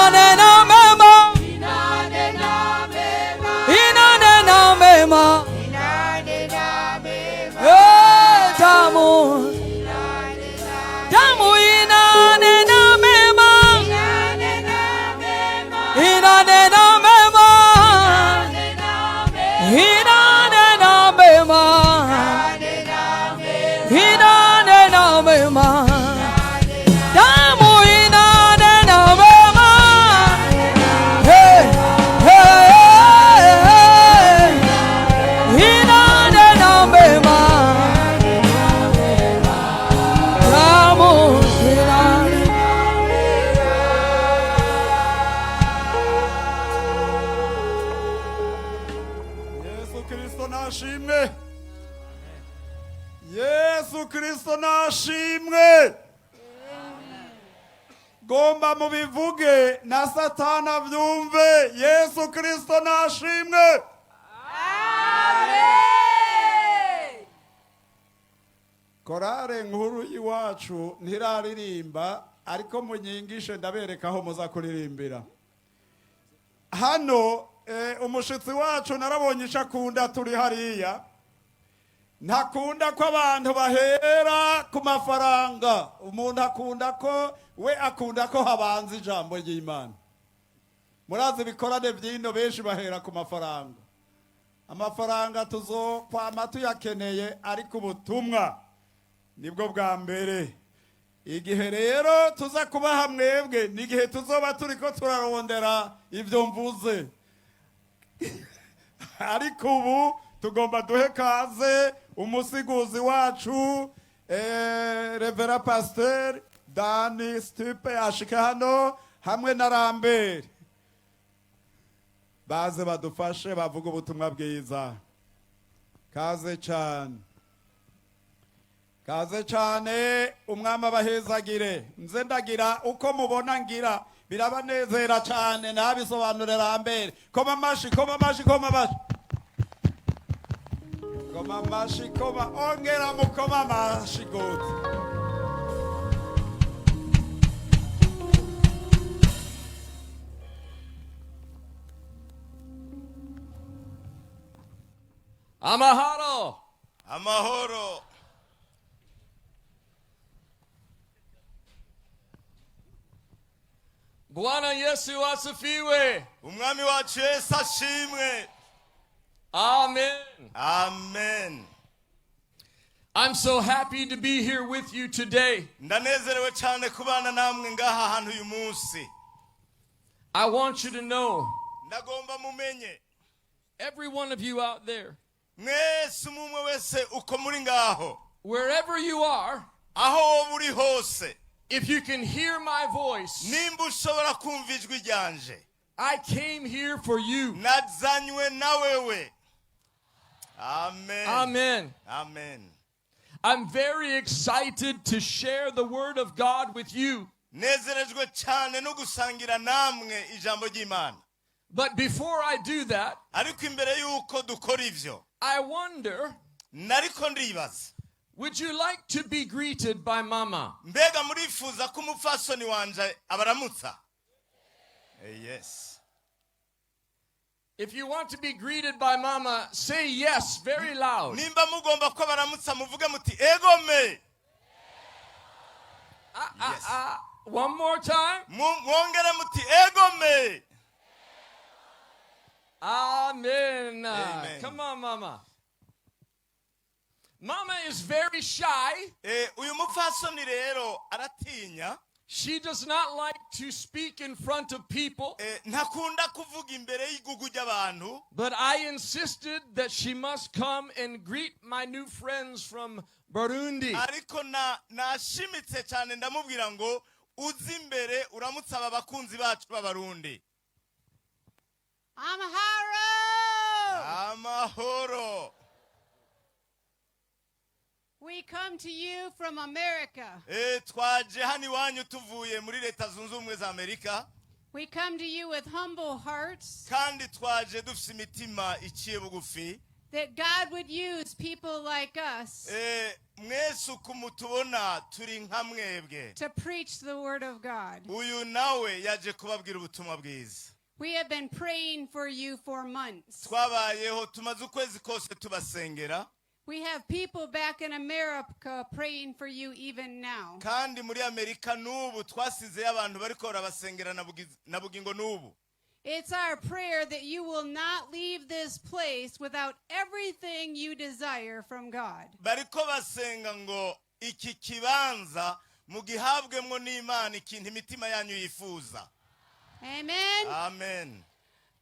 Inanena mema, inanena mema, eh, damu, damu inanena mema, inanena mema, inanena mema, inanena mema, damu inanena mema. Hey, hey, hey, inanena mema, damu inanena. Yesu Kristo nashimwe. Yesu Kristo nashimwe. Gomba mubivuge na Satana avyumve. Yesu Kristo nashimwe. Korale nkuru y'iwacu ntiraririmba, ariko munyigishe, ndabereka aho muza kuririmbira. Hano umushitsi wacu narabonye ico akunda. Turi hariya, ntakunda ko abantu bahera ku mafaranga. Umuntu akunda ko, we akunda ko habanza ijambo ry'Imana. Murazi ibikorane by'ino, benshi bahera ku mafaranga. Amafaranga tuzokwama tuyakeneye, ariko ubutumwa nibwo bwa mbere. Igihe rero tuza kubaha mwebwe ni igihe tuzoba turiko turarondera ibyo mvuze, ariko ubu tugomba duhe kaze umusiguzi wacu, Reverend Pasteur Dani Stipe, ashike hano hamwe na Rambert, baze badufashe bavuga ubutumwa bwiza. Kaze cyane, kaze cyane. Umwami abahezagire. Nze ndagira uko mubona ngira birabanezera cyane. Nabisobanure Rambert. Koma amashi, koma amashi, koma amashi, koma amashi, koma, ongera mukoma amashi gute. Amahoro. Amahoro. Bwana Yesu asifiwe. Umwami wacu Yesu ashimwe. Amen. Amen. I'm so happy to be here with you today. Ndanezerewe cyane kubana namwe ngaha hantu uyu munsi. I want you to know, Ndagomba mumenye, every one of you out there, mwese, umwe wese uko muri ngaho, wherever you are, aho wowe uri hose, if you can hear my voice, nimba ushobora kumva ijwi ryanje, I came here for you. Nazanywe na wewe. Amen. Amen. Amen. I'm very excited to share the word of God with you. Nezerejwe cyane no gusangira namwe ijambo ry'Imana. But before I do that, Ariko imbere y'uko dukora ivyo, I wonder, nariko ndibaza, would you like to be greeted by Mama? Mbega murifuza ko umupfasoni wanje abaramutsa? Yes. If you want to be greeted by Mama, say yes very loud. Nimba mugomba ko abaramutsa, muvuge muti egome. Ah, ah, Yes. ah. One more time. Mwongere muti egome. Amen. Amen. Come on, Mama. Mama is very shy. Uyu mupfasoni rero aratinya. She does not like to speak in front of people, Ntakunda kuvuga imbere y'igugu ry'abantu. But I insisted that she must come and greet my new friends from Burundi. Ariko na nashimitse cyane, ndamubwira ngo uze imbere uramutse aba bakunzi bacu b'Abarundi. Amahoro! Amahoro. We come to you from America. Twaje hano iwanyu tuvuye muri Leta Zunze Ubumwe za Amerika. We come to you with humble hearts Kandi twaje dufite imitima iciye bugufi that God would use people like us Eh, Mwese uko mutubona turi nka mwebwe. To preach the word of God. Uyu nawe yaje kubabwira ubutumwa bwiza. We have been praying for you for months. Twabayeho tumaze ukwezi kose tubasengera. We have people back in America praying for you even now. Kandi muri Amerika n'ubu twasizeyo abantu bariko barabasengera na na bugingo n'ubu. It's our prayer that you will not leave this place without everything you desire from God. Bariko basenga ngo iki kibanza mugihabwemwo n'Imana ikintu imitima yanyu yifuza. Amen. Amen.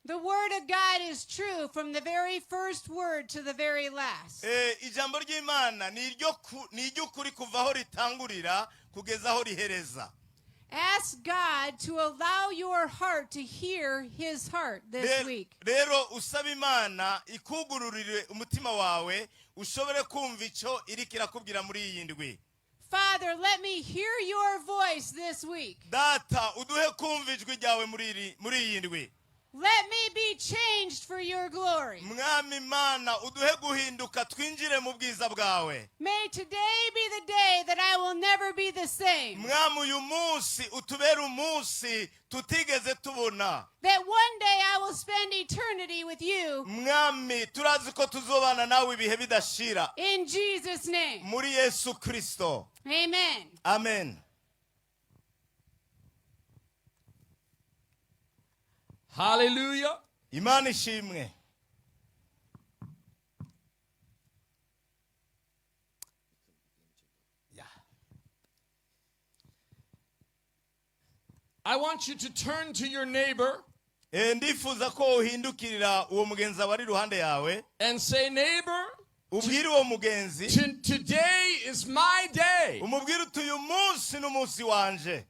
The word of God is true from the very first word to the very last. Ijambo ry'Imana ni ni iry'ukuri kuva aho ritangurira kugeza aho rihereza. Ask God to allow your heart to hear his heart this week. Rero usaba Imana ikugururire umutima wawe ushobore kumva icyo iriko irakubwira muri iyi ndwi. Father, let me hear your voice this week. Data, uduhe kumva ijwi ryawe muri iyi ndwi. Let me be changed for your glory. Mwami Imana, uduhe guhinduka twinjire mu bwiza bwawe. May today be the day that I will never be the same. Mwami, uyu munsi utubere umunsi tutigeze tubona. That one day I will spend eternity with you Mwami, turazi ko tuzobana nawe ibihe bidashira. In Jesus' name. Muri Yesu Kristo. Amen. Amen. Hallelujah. Imana ishimwe. Ya. I want you to turn to your neighbor Ndifuza ko uhindukirira uwo mugenzi wawe ari iruhande yawe and say, "Neighbor, ubwire uwo mugenzi today is my day." umubwire uti uyu munsi n'umunsi wanje.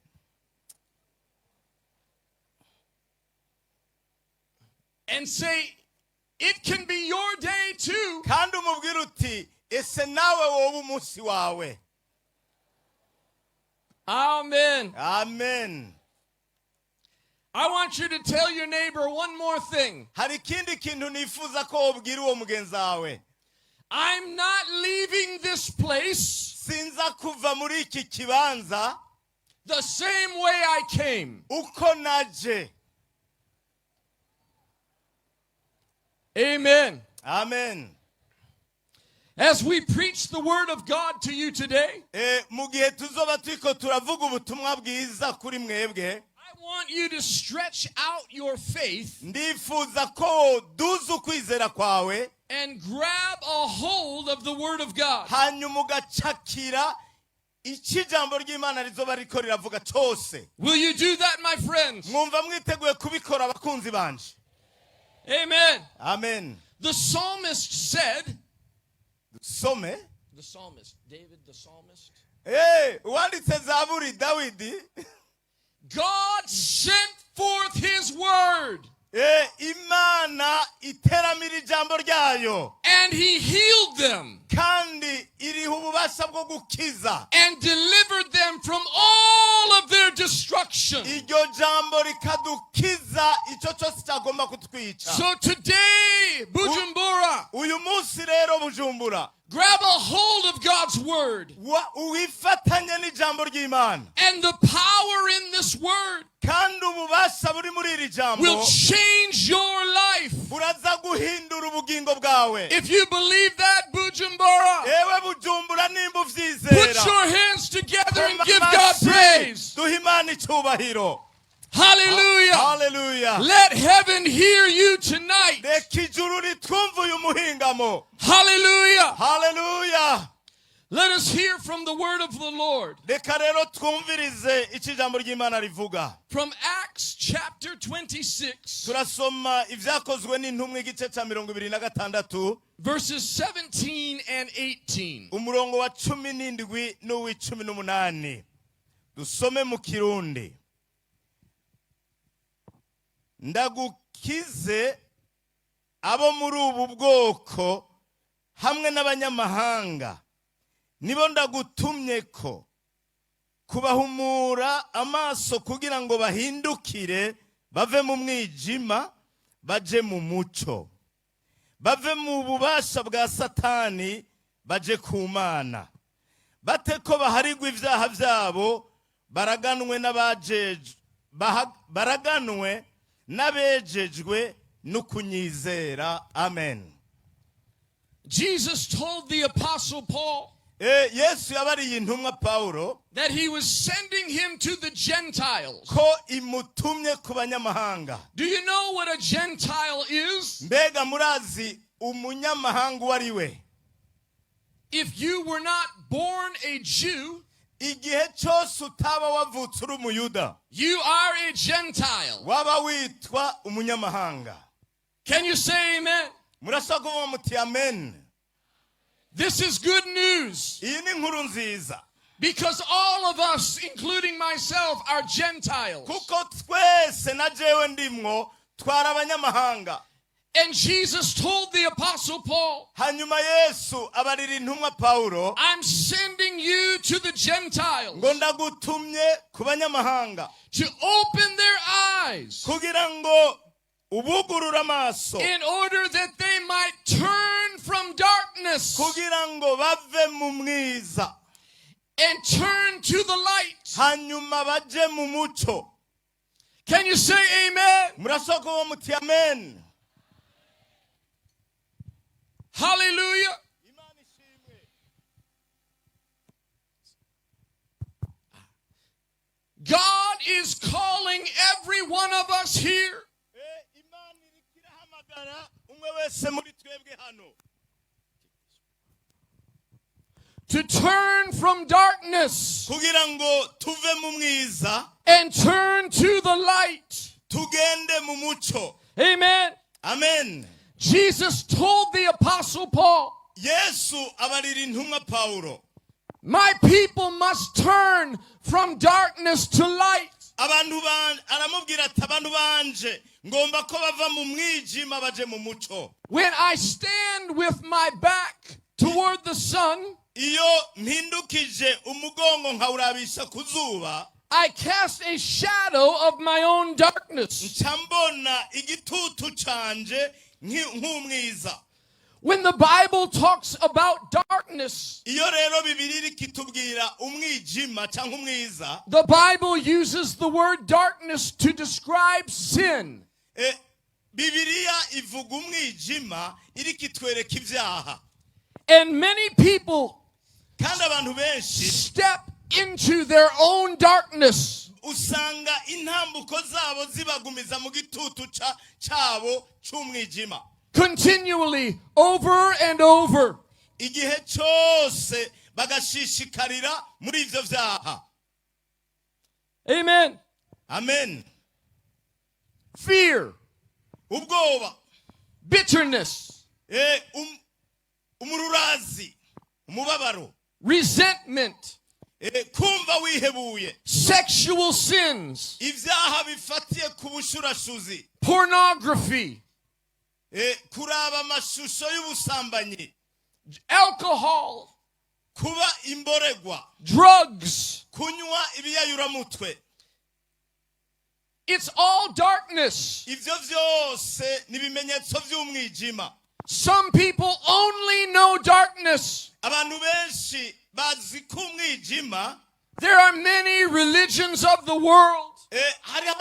And say, "It can be your day too." Kandi umubwire uti ese nawe wowe umunsi wawe. Amen. Amen. I want you to tell your neighbor one more thing. Hari ikindi kintu nifuza ko wobwira uwo mugenzi wawe. I'm not leaving this place Sinza kuva muri iki kibanza the same way I came. Uko naje. Amen. Amen. As we preach the word of God to you today, Mu gihe tuzoba turiko turavuga ubutumwa bwiza kuri mwebwe, I want you to stretch out your faith ndifuza ko woduza ukwizera kwawe and grab a hold of the word of God. Hanyuma ugacakira icyo ijambo ry'Imana rizoba riko riravuga cyose. Will you do that, my friends? Mwumva mwiteguye kubikora, abakunzi banje? Amen. Amen. The psalmist said, Dusome. The psalmist, David the psalmist, Uwanditse Zaburi Dawidi, God sent forth his word Imana iteramira ijambo ryayo and he healed them kandi iriha ububasha bwo gukiza and delivered them from all of their destruction. Iryo jambo rikadukiza icyo cyose cyagomba kutwica. So today, Bujumbura, Uyu munsi rero, Bujumbura, grab a hold of God's word wifatanye n'ijambo ry'Imana and the power in this word kandi ububasha buri muri iri jambo will change your life. Buraza guhindura ubugingo bwawe. If you believe that, Bujumbura, Ewe Bujumbura, nimba put uvyizera, your hands together and koma give God amashyi, praise. Duhe Imana icyubahiro. Hallelujah. Haleluya. Let heaven hear you tonight. Reka ijuru ritwumve uyu muhingamo. Hallelujah. Haleluya. Let us hear from the word of the Lord. Reka rero twumvirize icyo ijambo ry'Imana rivuga. From Acts chapter 26, Turasoma Ibyakozwe n'Intumwa igice cya 26, verses 17 and 18. umurongo wa 17 n'uw'icumi n'umunani. Dusome mu Kirundi. Ndagukize abo muri ubu bwoko hamwe n'abanyamahanga nibo ndagutumye ko kubahumura amaso kugira ngo bahindukire bave mu mwijima baje mu muco, bave mu bubasha bwa Satani baje ku Mana. Bate ko baharigwa ibyaha byabo baraganwe n'abajeje baraganwe n'abejejwe no kunyizera. Amen. Jesus told the Apostle Paul Yesu yabariye intumwa Pawulo that he was sending him to the Gentiles. ko imutumye ku banyamahanga. Do you know what a Gentile is? Mbega murazi umunyamahanga uwo ari we? If you were not born a Jew, Igihe cyose utaba wavutse uri umuyuda, you are a Gentile. waba witwa umunyamahanga. Can you say amen? Murashobora kuvuga muti amen. This is good news Iyi ni inkuru nziza because all of us, including myself, are Gentiles. kuko twese na jewe ndimwo twari abanyamahanga. And Jesus told the Apostle Paul, Hanyuma Yesu abarira intumwa Pawulo I'm sending you to the Gentiles ngo ndagutumye ku banyamahanga to open their eyes kugira ngo ubugurure amaso in order that they might turn from darkness kugira ngo bave mu mwiza and turn to the light. Hanyuma baje mu muco. Can you say amen? Murashobora kuba muti amen. Hallelujah. Imana ishimwe. God is calling every one of us here Imana iriko irahamagara umwe wese muri twebwe hano to turn from darkness kugira ngo tuve mu mwiza and turn to the light. Tugende mu muco. Amen. Amen. Jesus told the Apostle Paul, Yesu abarira intumwa Pawulo My people must turn from darkness to light. Abantu aramubwira ati abantu banje ngomba ko bava mu mwijima baje mu muco. When I stand with my back toward the sun, Iyo mpindukije umugongo nkawurabisha ku zuba, I cast a shadow of my own darkness. Nca mbona igitutu canje nk'umwiza. When the Bible talks about darkness, Iyo rero Bibiliya iriko itubwira umwijima cyangwa umwiza, the Bible uses the word darkness to describe sin. Bibiliya ivuga umwijima iriko itwereka ibyaha. And many people Kandi abantu benshi step into their own darkness. Usanga intambuko zabo zibagumiza mu gitutu cyabo cy'umwijima Continually, over and over. Igihe cyose bagashishikarira muri ibyo byaha. Amen. Amen. Fear, Ubwoba, bitterness, umururazi, umubabaro, resentment, kumva wihebuye, sexual sins, ibyaha bifatiye ku bushurashuzi, pornography, kuraba amashusho y'ubusambanyi, alcohol, kuba imboregwa, drugs. Kunywa ibiyayuramutwe. It's all darkness. Ibyo byose ni ibimenyetso by'umwijima. Some people only know darkness. Abantu benshi bazi ko umwijima. There are many religions of the world, Hariho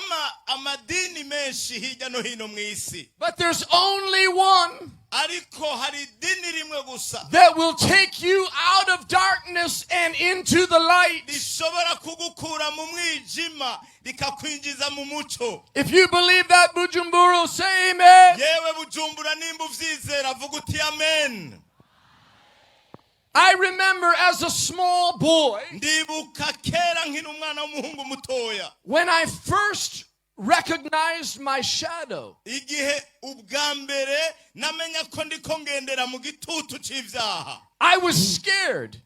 amadini menshi hirya no hino mu isi, but there's only one ariko hari idini rimwe gusa that will take you out of darkness and into the light. Rishobora kugukura mu mwijima rikakwinjiza mu muco. If you believe that, Bujumbura, say amen. Yewe Bujumbura, nimba uvyizera vuga uti amen. I remember as a small boy Ndibuka kera nkiri umwana w'umuhungu mutoya when I first recognized my shadow. Igihe ubwa mbere namenya ko ndiko ngendera mu gitutu c'ivyaha. I was scared.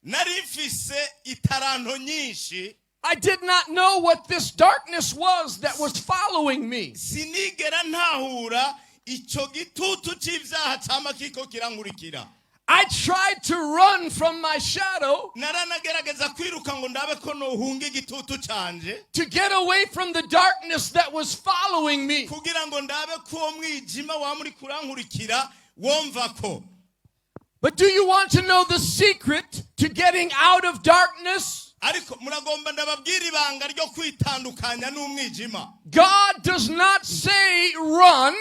Nari mfise itaranto nyinshi. I did not know what this darkness was that was following me. Sinigera ntahura ico gitutu c'ivyaha cama kiko kirankurikira. I tried to run from my shadow Naranagerageza kwiruka ngo ndabe ko nohunga igitutu canje to get away from the darkness that was following me. Kugira ngo ndabe ko uwo mwijima wama uri kurankurikira womva ko. But do you want to know the secret to getting out of darkness? Ariko muragomba ndababwira ibanga ryo kwitandukanya n'umwijima? God does not say run.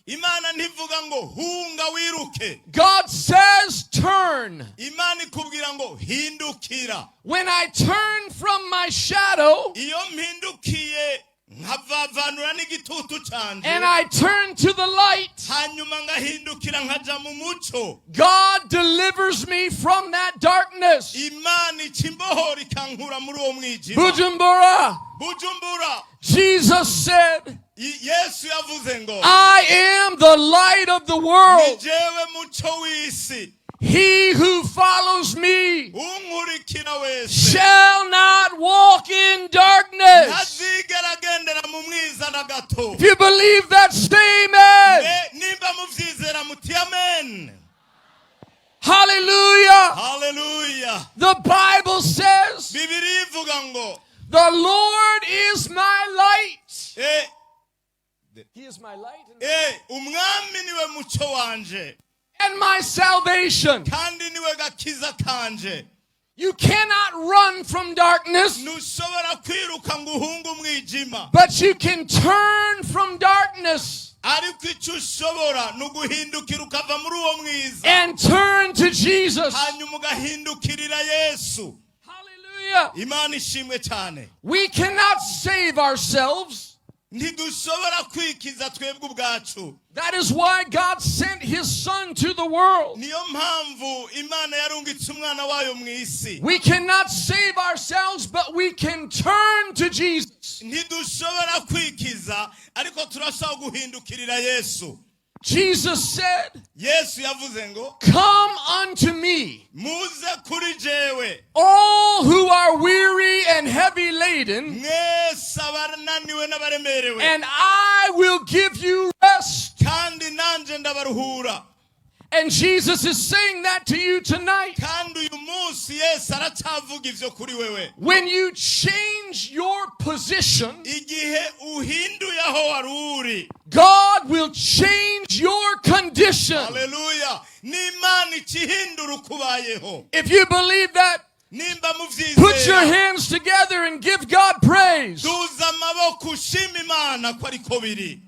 Imana ntivuga ngo hunga wiruke. God says turn. Imana ikubwira ngo hindukira. When I turn from my shadow Iyo mpindukiye nkavavanura n'igitutu canje and I turn to the light, hanyuma ngahindukira nkaja mu muco, God delivers me from that darkness. Imana ica imbohora ikankura muri uwo mwijima. Bujumbura, Bujumbura, Jesus said, Yesu yavuze ngo, "I am the light of the "Ni world. jewe muco w'isi. He who follows me Unkurikira wese shall not walk in darkness." ntazigera agendera mu mwiza na gato." If you believe that, say amen. Nimba muvyizera muti amen. Hallelujah. Haleluya. The Bible says, Bibiliya ivuga ngo, "The Lord is my light." He is my light "Umwami niwe muco wanje and my salvation. kandi niwe gakiza kanje." You cannot run from darkness, Ntushobora kwiruka ngo uhunge umwijima, but you can turn from darkness ariko icyo ushobora ni uguhindukira ukava muri uwo mwiza and turn to Jesus. hanyuma ugahindukirira Yesu. Hallelujah. Imana ishimwe cyane. We cannot save ourselves. Ntidushobora kwikiza twebwe ubwacu. That is why God sent his son to the world. Niyo mpamvu Imana yarungitse umwana wayo mu isi. We cannot save ourselves, but we can turn to Jesus. Ntidushobora kwikiza, ariko turashobora guhindukirira Yesu. Jesus said, Yesu yavuze ngo, "Come unto me, "Muze kuri jewe, all who are weary and heavy laden, mwese abananiwe n'abaremerewe, and I will give you rest." kandi nanje ndabaruhura." And Jesus is saying that to you tonight. Kandi uyu munsi Yesu aracyavuga ivyo kuri wewe. When you change your position, Igihe uhinduye aho wari uri, God will change your condition. Haleluya, n'Imana ikihindura uko ubayeho. If you believe that, Nimba put your muvyizera, hands together and give God praise. duza amaboko ushima Imana ko ariko biri.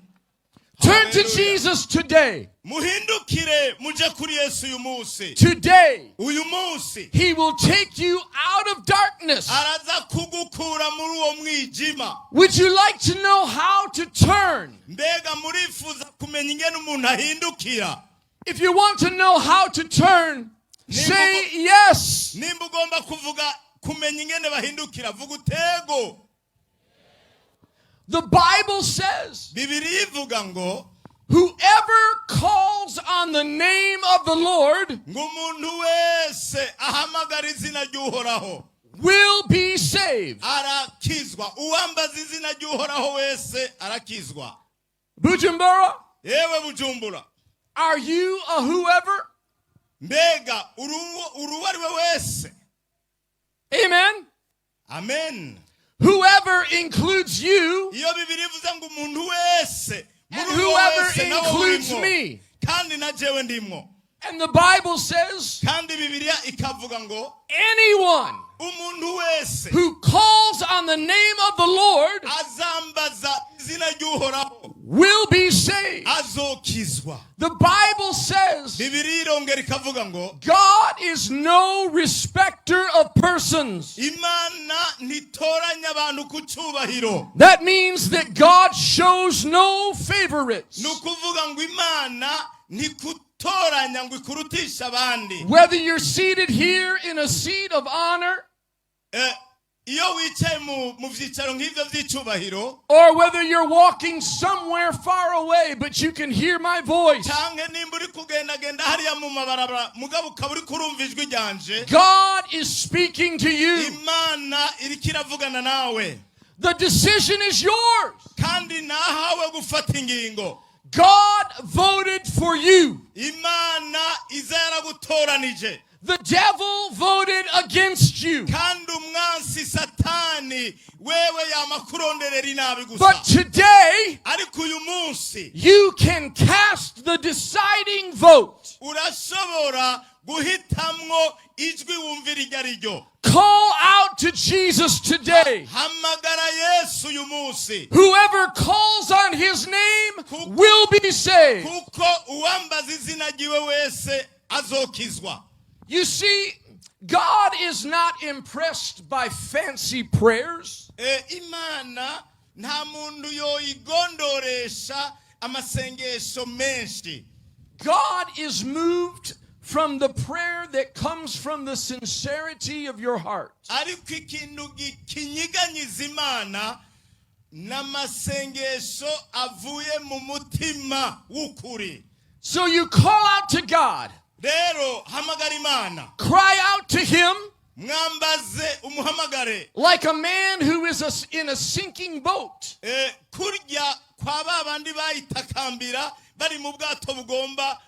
Turn to Hallelujah. Jesus today. Muhindukire muje kuri Yesu uyu munsi. Today, Uyu munsi He will take you out of darkness. araza kugukura muri uwo mwijima. Would you like to know how to turn? Mbega murifuza kumenya ingene umuntu ahindukira? If you want to know how to turn, say yes. Nimba ugomba kuvuga kumenya ingene bahindukira, vuga utego. The Bible says, Bibiliya ivuga ngo, "Whoever calls on the name of the Lord ngo umuntu wese ahamagara izina ry'Uhoraho will be saved." arakizwa. Uwambaza izina ry'Uhoraho wese arakizwa. Bujumbura, Yewe Bujumbura, are you a whoever? Mbega uri uwo ari we wese? Amen. Amen. Whoever includes you Iyo Bibiliya ivuze ngo umuntu wese, muri and uwo whoever wese nawe includes urimwo. me. Kandi na jewe ndimwo. And the Bible says, Kandi Bibiliya ikavuga ngo, anyone umuntu wese who calls on the name of the Lord azambaza izina ry'Uhoraho will be saved. azokizwa. The Bible says Bibiliya irongera ikavuga ngo, God is no respecter of persons. Imana ntitoranya abantu ku cyubahiro. That means that God shows no favorites. Ni ukuvuga ngo Imana ntikutoranya ngo ikurutishe abandi. Whether you're seated here in a seat of honor Iyo wicaye mu byicaro nk'ibyo by'icyubahiro, or whether you're walking somewhere far away, but you can hear my voice, cyangwa nimba uri kugendagenda hariya mu mabarabara mugabo ukaba uri kurumva ijwi ryanje, God is speaking to you. Imana iriko iravugana nawe. The decision is yours. Kandi nahawe gufata ingingo. God voted for you. Imana iza yaragutoranije. The devil voted against you. Kandi umwansi Satani wewe yama kuronderera inabi gusa. But today, Ariko uyu munsi you can cast the deciding vote. urashobora Guhitamwo ijwi wumvira iryo ari ryo. Call out to Jesus today. Hamagara Yesu uyu munsi. Whoever calls on his name will be saved. Kuko uwambaza izina ryiwe wese azokizwa. You see, God is not impressed by fancy prayers. Imana nta muntu yoyigondoresha amasengesho menshi. God is moved from the prayer that comes from the sincerity of your heart. Ariko ikintu kinyiganyiza Imana n'amasengesho avuye mu mutima w'ukuri. So you call out to God, Rero hamagara Imana, cry out to Him mwambaze umuhamagare like a man who is in a sinking boat. Kurya kwa ba bandi bayitakambira bari mu bwato bugomba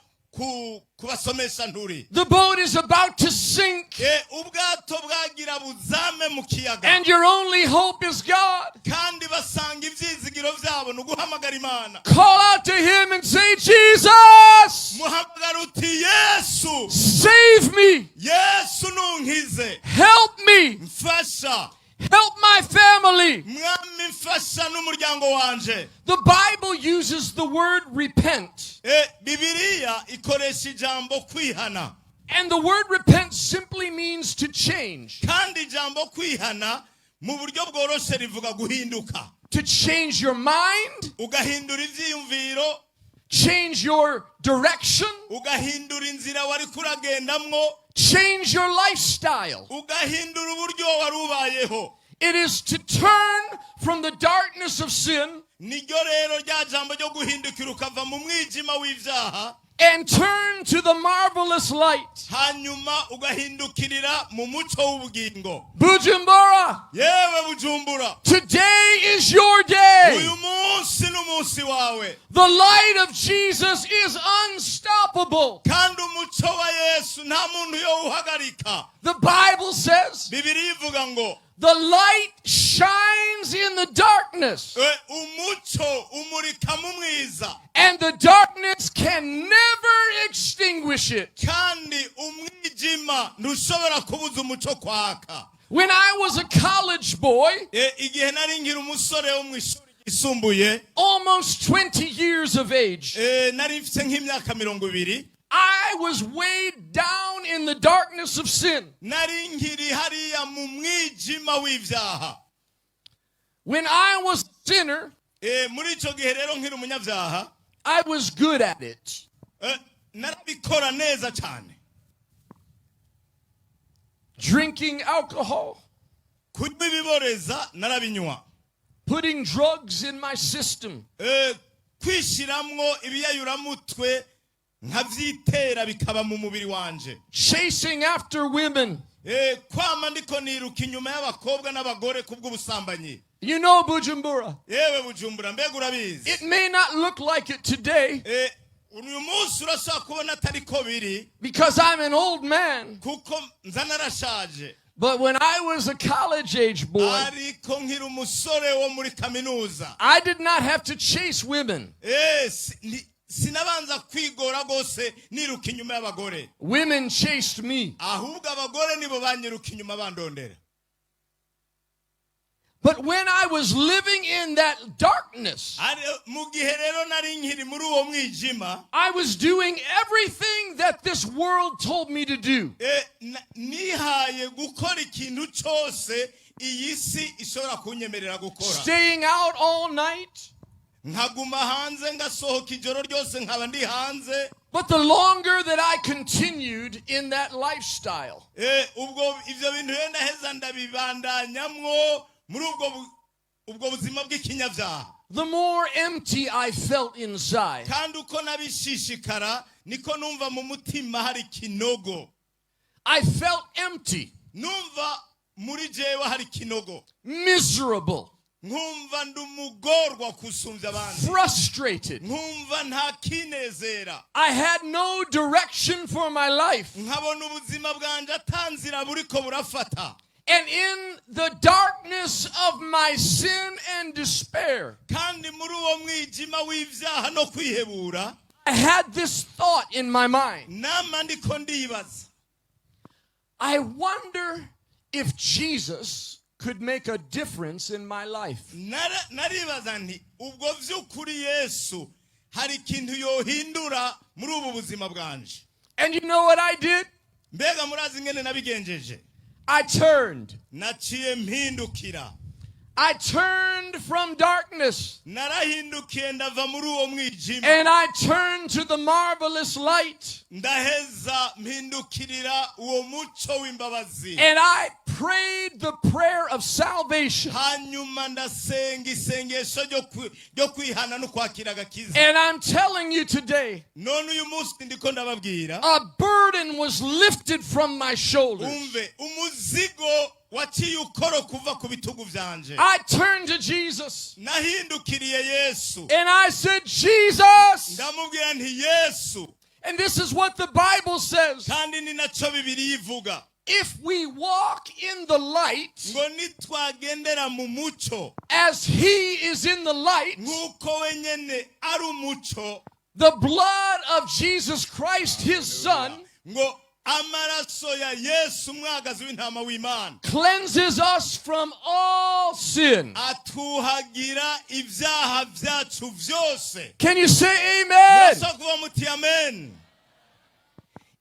kubasomesha nturi. The boat is about to sink, Ubwato bwagira buzame mu kiyaga, and your only hope is God. Kandi basanga ibyizigiro byabo ni uguhamagara Imana. Call out to Him and say, "Jesus, Muhamagara uti: "Yesu, save me, Yesu nunkize, help me, mfasha, help my family." Mwami mfasha n'umuryango wanje." The Bible uses the word "repent." Bibiliya ikoresha ijambo kwihana. And the word "repent" simply means to change. Kandi ijambo kwihana mu buryo bworoshe rivuga guhinduka. To change your mind, Ugahindura ivyiyumviro, change your direction, ugahindura inzira wari kuragendamwo, change your lifestyle. Ugahindura uburyo wari ubayeho. It is to turn from the darkness of sin Niryo rero rya jambo ryo guhindukira ukava mu mwijima w'ivyaha and turn to the marvelous light. Hanyuma ugahindukirira mu muco w'ubugingo. Bujumbura, Yewe Bujumbura, today is your day. Uyu munsi n'umunsi wawe. The light of Jesus is unstoppable. Kandi umuco wa Yesu nta muntu yowuhagarika. The Bible says Bibiliya ivuga ngo the light shines in the darkness, umuco umurika mu mwiza, and the darkness can never extinguish it. Kandi umwijima ntushobora kubuza umuco kwaka. When I was a college boy, Igihe nari nkiri umusore wo mu ishuri ryisumbuye, almost 20 years of age, nari mfite nk'imyaka 20, I was weighed down in the darkness of sin. Nari nkiri hariya mu mwijima w'ivyaha. When I was a sinner, Muri icyo gihe rero nkiri umunyabyaha, I was good at it. Narabikora neza cyane. Drinking alcohol, Kunywa ibiboreza narabinywa, putting drugs in my system, kwishiramwo ibiyayuramutwe nkavyitera bikaba mu mubiri wanje, chasing after women. Kwama ndiko niruka inyuma y'abakobwa n'abagore kubw'ubusambanyi. You know, Bujumbura, Yewe Bujumbura, mbega urabizi, it may not look like it today uyu munsi urashobora kubona atari ko biri because I'm an old man. Kuko nza narashaje. But when I was a college age boy, Ariko nkiri umusore wo muri kaminuza, I did not have to chase women. Sinabanza kwigora rwose niruka inyuma y'abagore. Women chased me. Ahubwo abagore nibo banyiruka inyuma bandondera. But when I was living in that darkness, Mu gihe rero nari nkiri muri uwo mwijima, I was doing everything that this world told me to do. Nihaye gukora ikintu cyose iyi si ishobora kunyemerera gukora. Staying out all night. Nkaguma hanze ngasohoka ijoro ryose nkaba ndi hanze. But the longer that I continued in that lifestyle, Ubwo ivyo bintu rero ndaheza ndabibandanyamwo muri ubwo buzima bw'ikinyabyaha, the more empty I felt inside. Kandi uko nabishishikara niko numva mu mutima hari ikinogo. I felt empty, Numva muri jewe hari ikinogo, miserable, nkumva ndi umugorwa kusumbya abandi, frustrated. Nkumva nta kinezera. I had no direction for my life. Nkabona ubuzima bwanje ata nzira buriko burafata. And in the darkness of my sin and despair, Kandi muri uwo mwijima w'ivyaha no kwihebura, I had this thought in my mind. Nama ndiko ndibaza. I wonder if Jesus could make a difference in my life. Naribaza nti ubwo vy'ukuri Yesu hari ikintu yohindura muri ubu buzima bwanje. And you know what I did? Mbega murazi ingene nabigenjeje? I turned. Naciye mpindukira. I turned from darkness Narahindukiye ndava muri uwo mwijima and I turned to the marvelous light. Ndaheza mpindukirira uwo muco w'imbabazi. And I prayed the prayer of salvation. Hanyuma ndasenga isengesho ryo kwihana no kwakira agakiza. And I'm telling you today, None uyu munsi ndiko ndababwira, a burden was lifted from my shoulders. Umve, umuzigo waciye ukoro kuva ku bitugu vyanje. I turned to Jesus Nahindukiriye Yesu and I said, "Jesus." ndamubwira nti Yesu. And this is what the Bible says. Kandi ni naco Bibiliya ivuga. If we walk in the light Ngo nitwagendera mu muco as he is in the light, nk'uko wenyene ari umuco, the blood of Jesus Christ, his son, ngo amaraso ya Yesu umwagazi w'intama w'Imana cleanses us from all sin. Atuhagira ibyaha byacu byose. Can you say amen? Murashobora kuvuga muti amen?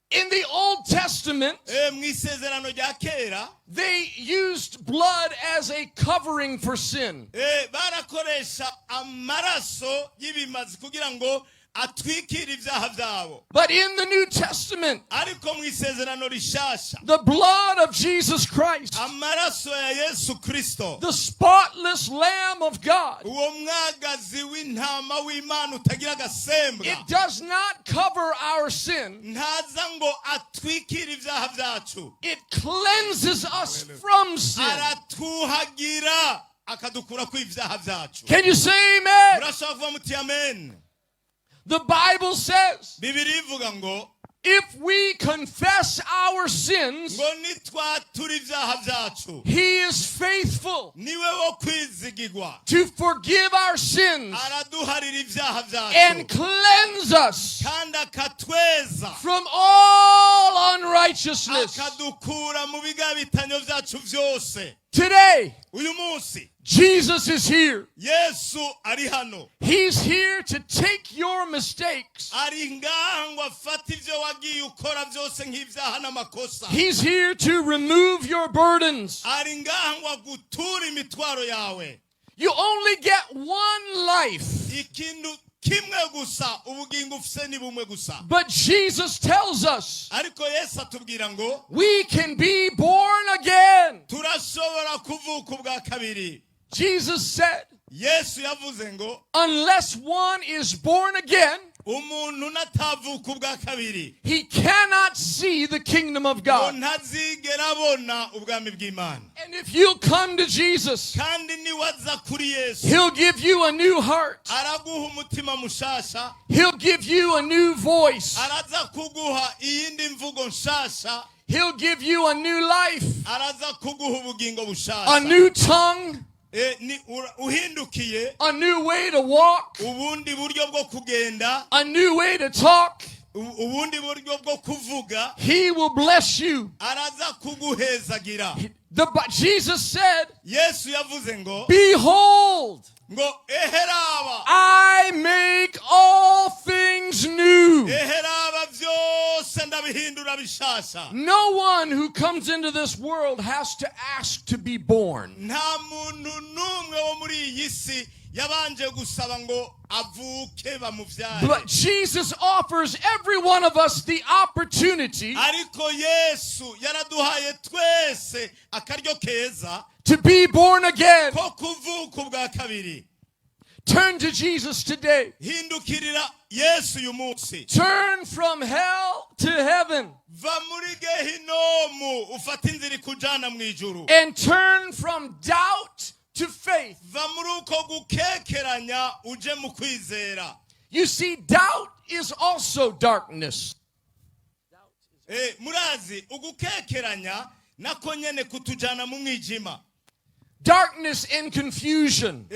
In the Old Testament, Mu isezerano rya kera, they used blood as a covering for sin. Barakoresha amaraso y'ibimazi kugira ngo atwikire ibyaha byabo. But in the New Testament, Ariko mu isezerano rishasha, the blood of Jesus Christ, amaraso ya Yesu Kristo, the spotless Lamb of God, uwo mwagazi w'intama w'Imana utagira agasembwa, it does not cover our sin. Ntaza ngo atwikire ibyaha byacu. It cleanses us from sin. Aratuhagira akadukura ku ibyaha byacu. Can you say amen? Murashobora kuvuga muti amen? The Bible says Bibiliya ivuga ngo if we confess our sins, ngo nitwatura ibyaha byacu, he is faithful niwe wo kwizigirwa to forgive our sins araduharira ibyaha and byacu cleanse us kandi akatweza from all unrighteousness. Akadukura mu bigabitanyo byacu byose. Today, Uyu munsi, Jesus is here. Yesu ari hano. He's here to take your mistakes. Ari ngaha ngo afate ibyo wagiye ukora byose nk'ibyaha n'amakosa. He's here to remove your burdens. Ari ngaha ngo aguture imitwaro yawe. You only get one life. Ikintu kimwe gusa, ubugingo ufise ni bumwe gusa. But Jesus tells us Ariko Yesu atubwira ngo we can be born again. Turashobora kuvuka ubwa kabiri. Jesus said, Yesu yavuze ngo unless one is born again, umuntu natavuka ubwa kabiri, he cannot see the kingdom of ngo God. Ntazigera abona ubwami bw'Imana. And if you come to Jesus, Kandi niwaza kuri Yesu, he'll give you a new heart. Araguha umutima mushasha. He'll give you a new voice. Araza kuguha iyindi mvugo nshasha. He'll give you a new life, Araza kuguha ubugingo a bushasha, new tongue, ni uhindukiye, a new way to walk, ubundi buryo bwo kugenda, a new way to talk. Ubundi buryo bwo kuvuga. He will bless you. Araza kuguhezagira. Jesus said, Yesu yavuze ngo, "Behold, ngo eheraba, I make all things new." Eheraba byose ndabihindura bishasha. No one who comes into this world has to ask to be born. Nta muntu n'umwe wo muri iyi si yabanje gusaba ngo avuke bamuvyare. But Jesus offers every one of us the opportunity Ariko Yesu yaraduhaye twese akaryo keza to be born again. Ko kuvuka ubwa kabiri. Turn to Jesus today. Hindukirira Yesu uyu munsi. Turn from hell to heaven Va muri gehinomu ufate inzira ikujana mu ijuru. And turn from doubt to faith. Va muri uko gukekeranya uje mu kwizera. You see, doubt is also darkness. Murazi ugukekeranya nako nyene kutujana mu mwijima. Darkness and confusion.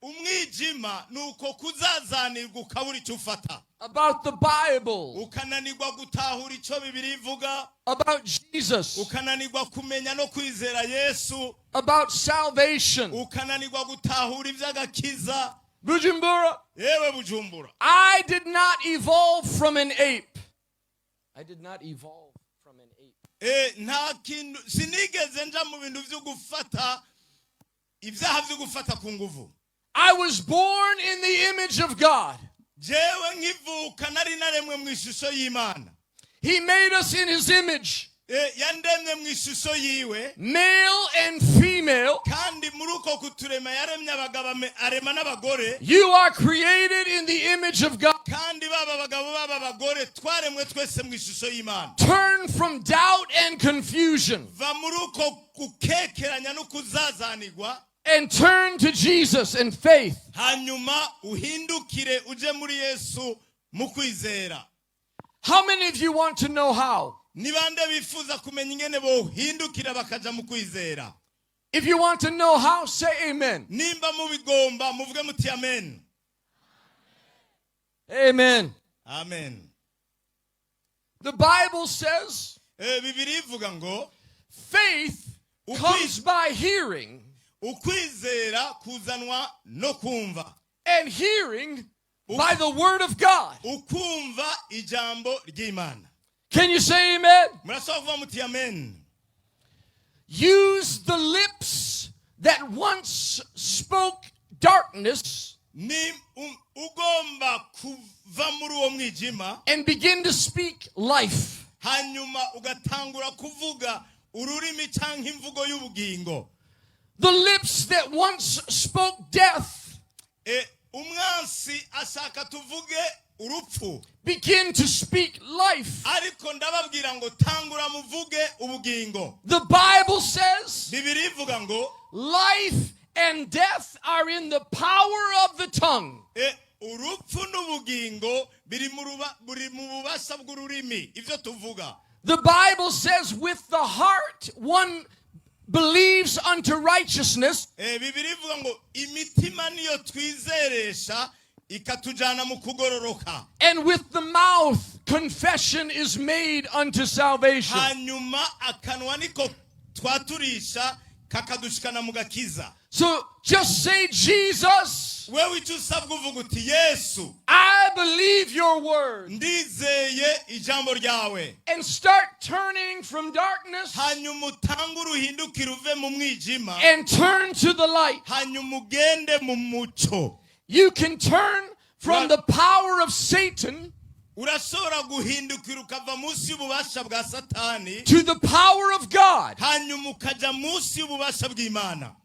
Umwijima ni uko kuzazanirwa ukabura icyo ufata, About the Bible, ukananirwa gutahura icyo Bibiliya ivuga, about Jesus, ukananirwa kumenya no kwizera Yesu, about salvation. Ukananirwa gutahura iby'agakiza. Bujumbura, Yewe Bujumbura, I did not evolve from an ape. I did not evolve from an ape. Nta kintu, sinigeze nja mu bintu byo gufata ibyaha byo gufata ku nguvu. I was born in the image of God. Jewe nkivuka nari naremwe mu ishusho y'Imana. He made us in his image, Yandemye mu ishusho yiwe, male and female. Kandi muri uko kuturema yaremye abagabo arema n'abagore. You are created in the image of God. Kandi baba abagabo baba abagore twaremwe twese mu ishusho y'Imana. Turn from doubt and confusion Va muri uko gukekeranya no kuzazanirwa and turn to Jesus in faith. Hanyuma uhindukire uje muri Yesu mu kwizera. How many of you want to know how? Ni bande bifuza kumenya ingene bohindukira bakaja mu kwizera? If you want to know how, say amen. Nimba mubigomba muvuge muti amen. Amen. Amen. The Bible says Bibiliya ivuga ngo faith comes by hearing, ukwizera kuzanwa no kumva, and hearing by the word of God. Ukumva ijambo ry'Imana. Can you say amen? Murashobora kuvuga muti amen? Use the lips that once spoke darkness Ni ugomba kuva muri uwo mwijima and begin to speak life. Hanyuma ugatangura kuvuga ururimi cyangwa imvugo y'ubugingo. The lips that once spoke death Umwansi ashaka tuvuge urupfu, begin to speak life. Ariko ndababwira ngo tangura muvuge ubugingo. The Bible says Bibiliya ivuga ngo life and death are in the power of the tongue. Urupfu n'ubugingo biri mu buri mu bubasha bw'ururimi, ibyo tuvuga. The Bible says with the heart one believes unto righteousness, Bibiliya ivuga ngo imitima niyo twizeresha ikatujana mu kugororoka, and with the mouth confession is made unto salvation. Hanyuma akanwa niko twaturisha kakadushikana mu gakiza. So just say, "Jesus, Wewe icyo usabwa uvuga uti: "Yesu, I believe your word." ndizeye ijambo ryawe." And start turning from darkness Hanyuma utange uruhindukire uve mu mwijima and turn to the light. Hanyuma ugende mu muco. You can turn from the power of Satan Urashobora guhindukira ukava munsi y'ububasha bwa Satani to the power of God. hanyuma ukajya munsi y'ububasha bw'Imana.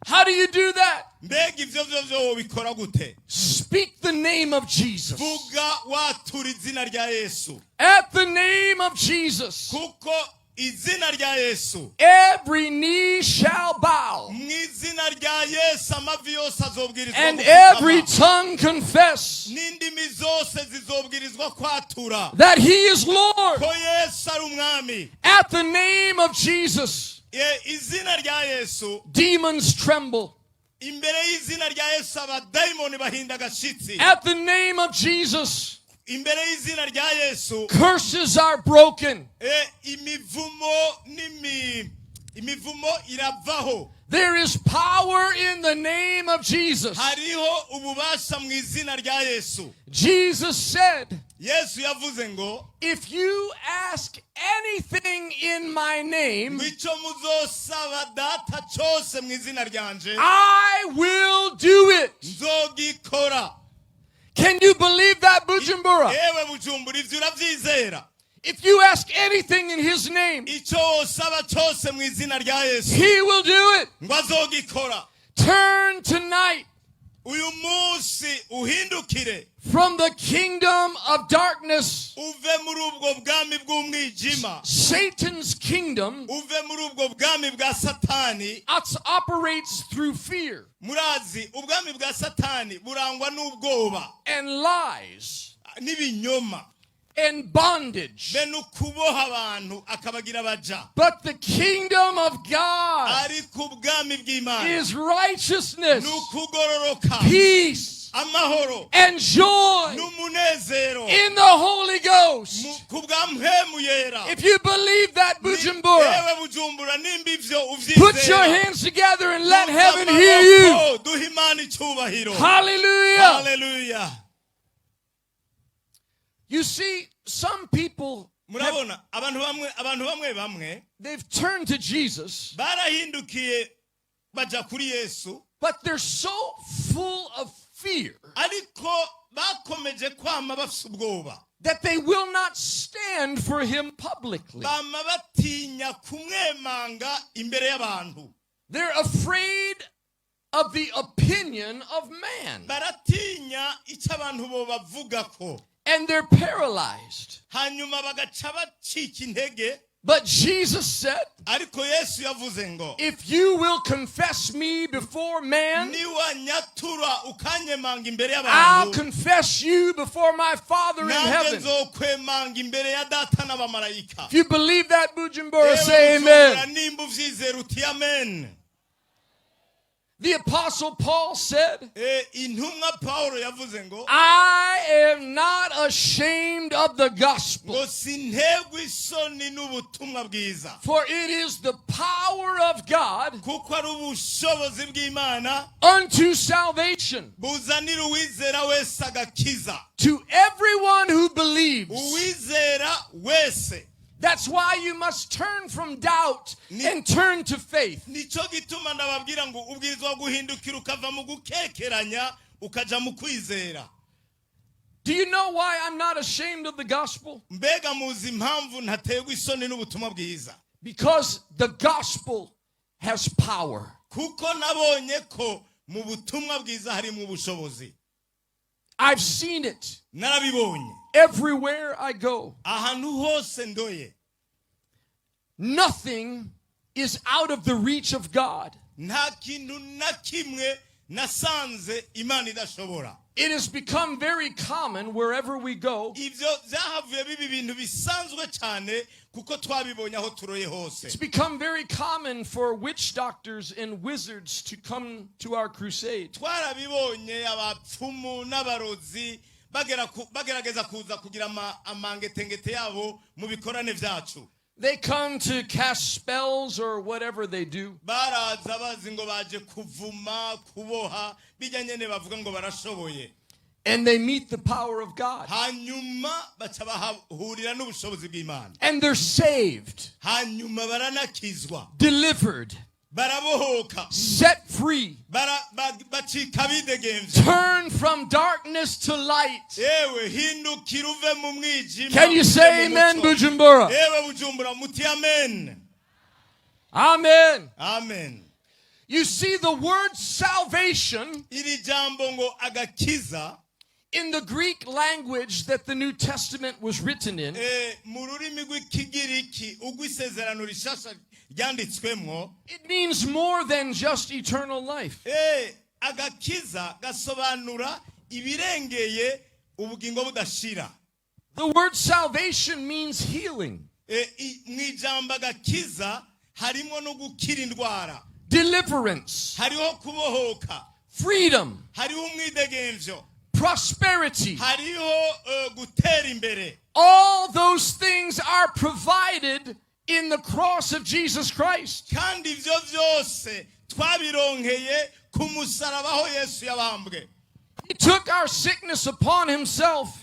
How do you do that? Mbega ibyo byo byo wobikora gute? Speak the name of Jesus. Vuga watura izina rya Yesu. At the name of Jesus, Kuko izina rya Yesu, every knee shall bow mu izina rya Yesu amavi yose azobwirizwa and gupfukama. Every tongue confess N'indimi zose zizobwirizwa kwatura that he is Lord. ko Yesu ari umwami. At the name of Jesus, Izina rya Yesu, demons tremble. Imbere y'izina rya Yesu abadayimoni bahinda agashitsi. At the name of Jesus, Imbere y'izina rya Yesu, curses are broken. Imivumo n'imi imivumo iravaho. There is power in the name of Jesus. Hariho ububasha mu izina rya Yesu. Jesus said, Yesu yavuze ngo "If you ask anything in my name, ngo icyo muzosaba Data cyose mu izina ryanje, I will do it." nzogikora. Can you believe that, Bujumbura? Yewe Bujumbura, ivyo uravyizera? If you ask anything in his name, Icyo wosaba cyose mu izina rya Yesu, he will do it. Ngo azogikora. Turn tonight Uyu munsi uhindukire from the kingdom of darkness, uve muri ubwo bwami bw'umwijima, Satan's kingdom uve muri ubwo bwami bwa Satani. Operates through fear Murazi ubwami bwa Satani burangwa n'ubwoba and lies. N'ibinyoma. and bondage. Be n'ukuboha abantu akabagira abaja. But the kingdom of God Ariko ubwami bw'Imana is righteousness, ni ukugororoka, peace, amahoro, and joy n'umunezero in the Holy Ghost. Ku bwa Mpwemu Yera. If you believe that, Bujumbura, Yewe Bujumbura, nimba ivyo put your uvyizera, hands together and let duza heaven hear you. amaboko, duhe Imana icyubahiro. Hallelujah. Haleluya. You see, some people, Murabona abantu bamwe bamwe they've turned to Jesus, barahindukiye baja kuri Yesu, but they're so full of fear ariko bakomeje kwama bafise ubwoba that they will not stand for him publicly. Bama batinya kumwemanga imbere y'abantu. They're afraid of the opinion of man, Baratinya icyo abantu bo bavugako. And they're paralyzed. Hanyuma bagaca bacika intege. But Jesus said, Ariko Yesu yavuze ngo, "If you will confess me before man, niwanyatura ukanyemanga imbere I'll y'abantu, confess you before my Father in nanjye heaven." nzokwemanga imbere ya Data n'abamarayika. If you believe that, Bujumbura, Yewe say Bujumbura, amen. nimba uvyizera uti amen. The Apostle Paul said, Intumwa Pawulo yavuze ngo, "I am not ashamed of the gospel, ngo sintegwa isoni n'ubutumwa bwiza, for it is the power of God kuko ari ubushobozi bw'Imana unto salvation buzanira uwizera wese agakiza, to everyone who believes." Uwizera wese. That's why you must turn from doubt and turn to faith. Nicyo gituma ndababwira ngo ubwirizwa guhindukira ukava mu gukekeranya ukaja mu kwizera. Do you know why I'm not ashamed of the gospel? Mbega muzi impamvu ntaterwa isoni n'ubutumwa bwiza? Because the gospel has power. Kuko nabonye ko mu butumwa bwiza harimo ubushobozi. I've seen it Narabibonye everywhere I go. Ahantu hose ndoye. Nothing is out of the reach of God. Nta kintu na kimwe nasanze Imana idashobora. It has become very common wherever we go. Ibyo byahavuye biba ibintu bisanzwe cyane kuko twabibonye aho turoye hose. It's become very common for witch doctors and wizards to come to our crusade. Twarabibonye abapfumu n'abarozi bagerageza kuza kugira amangetengete yabo mu bikorane byacu. They come to cast spells or whatever they do. Baraza bazi ngo baje kuvuma, kuboha, bijya nyene bavuga ngo barashoboye. And they meet the power of God. Hanyuma baca bahahurira n'ubushobozi bw'Imana. And they're saved, Hanyuma baranakizwa, delivered, barabohoka, set free, bacika abidegemvya. turn from darkness to light. Yewe, hindukira uve mu mwijima Can you uje say mu amen, muco. Bujumbura? Yewe Bujumbura, muti amen. Amen. Amen. You see, the word salvation Iri jambo ngo agakiza, in the Greek language that the New Testament was written in, mu rurimi rw'Ikigiriki urw'Isezerano Rishasha ryanditswemwo, it means more than just eternal life. Agakiza gasobanura ibirengeye ubugingo budashira. The word salvation means healing, Mu ijambo agakiza harimo no gukira indwara, deliverance, hariho kubohoka, freedom, hariho umwidegemvyo, prosperity. Hariho gutera imbere. All those things are provided in the cross of Jesus Christ. Kandi ivyo vyose twabironkeye ku musaraba aho Yesu yabambwe. He took our sickness upon himself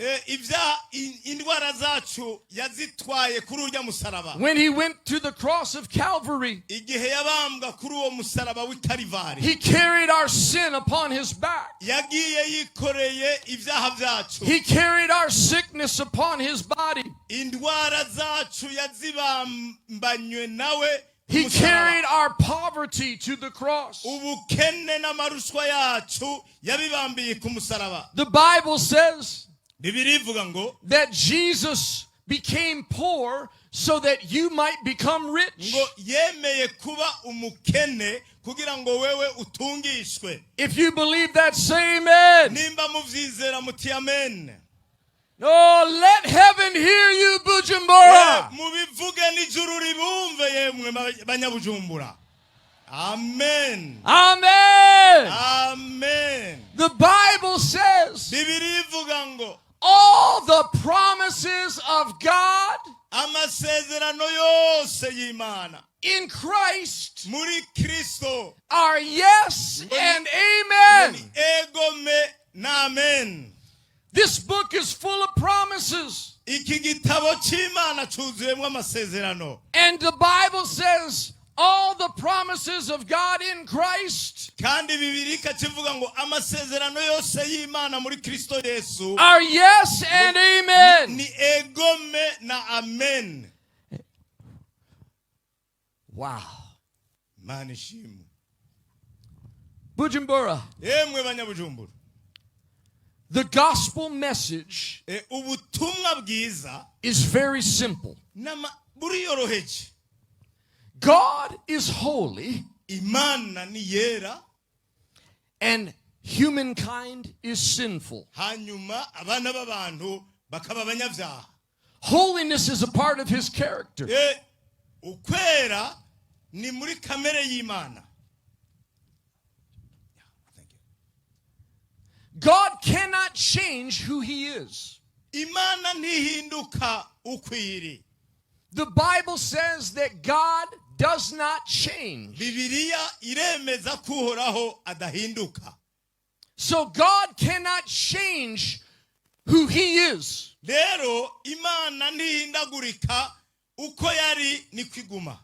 Indwara zacu yazitwaye kuri urya musaraba. When he went to the cross of Calvary. Igihe yabambwa kuri uwo musaraba w'i Kalivari, He carried our sin upon his back. Yagiye yikoreye ibyaha byacu. He carried our sickness upon his body. Indwara zacu yazibambanywe nawe ku He musaraba. carried our poverty to the cross. Ubukene n'amarushwa yacu yabibambiye ku musaraba. The Bible says Bibiliya ivuga ngo, that Jesus became poor so that you might become rich. Ngo yemeye kuba umukene kugira ngo wewe utungishwe. If you believe that, say amen. Nimba muvyizera muti amen. Oh, let heaven hear you, Bujumbura. Mubivuge n'ijuru ribumve, yemwe banyabujumbura. Amen. Amen. Amen. The Bible says Bibiliya ivuga ngo all the promises of God amasezerano yose y'Imana in Christ muri Kristo are yes and amen. Ni egome na amen. This book is full of promises. Iki gitabo cy'Imana cyuzuyemo amasezerano. And the Bible says all the promises of God in Christ Kandi Bibiliya ikakivuga ngo amasezerano yose y'Imana muri Kristo Yesu are yes and amen. Ni egome na amen. Wow. Imana ishimwe. Bujumbura, Yemwe banyabujumbura, the gospel message Ubutumwa bwiza is very simple. Buriyoroheje. God is holy Imana ni yera and humankind is sinful. Hanyuma abana b'abantu bakaba abanyabyaha. Holiness is a part of his character. Ukwera ni muri kamere y'Imana. Thank you. God cannot change who he is. Imana ntihinduka uko iri. The Bible says that God does not change. Bibiliya iremeza ko Uhoraho adahinduka. So God cannot change who he is. Rero Imana ntihindagurika, uko yari niko iguma.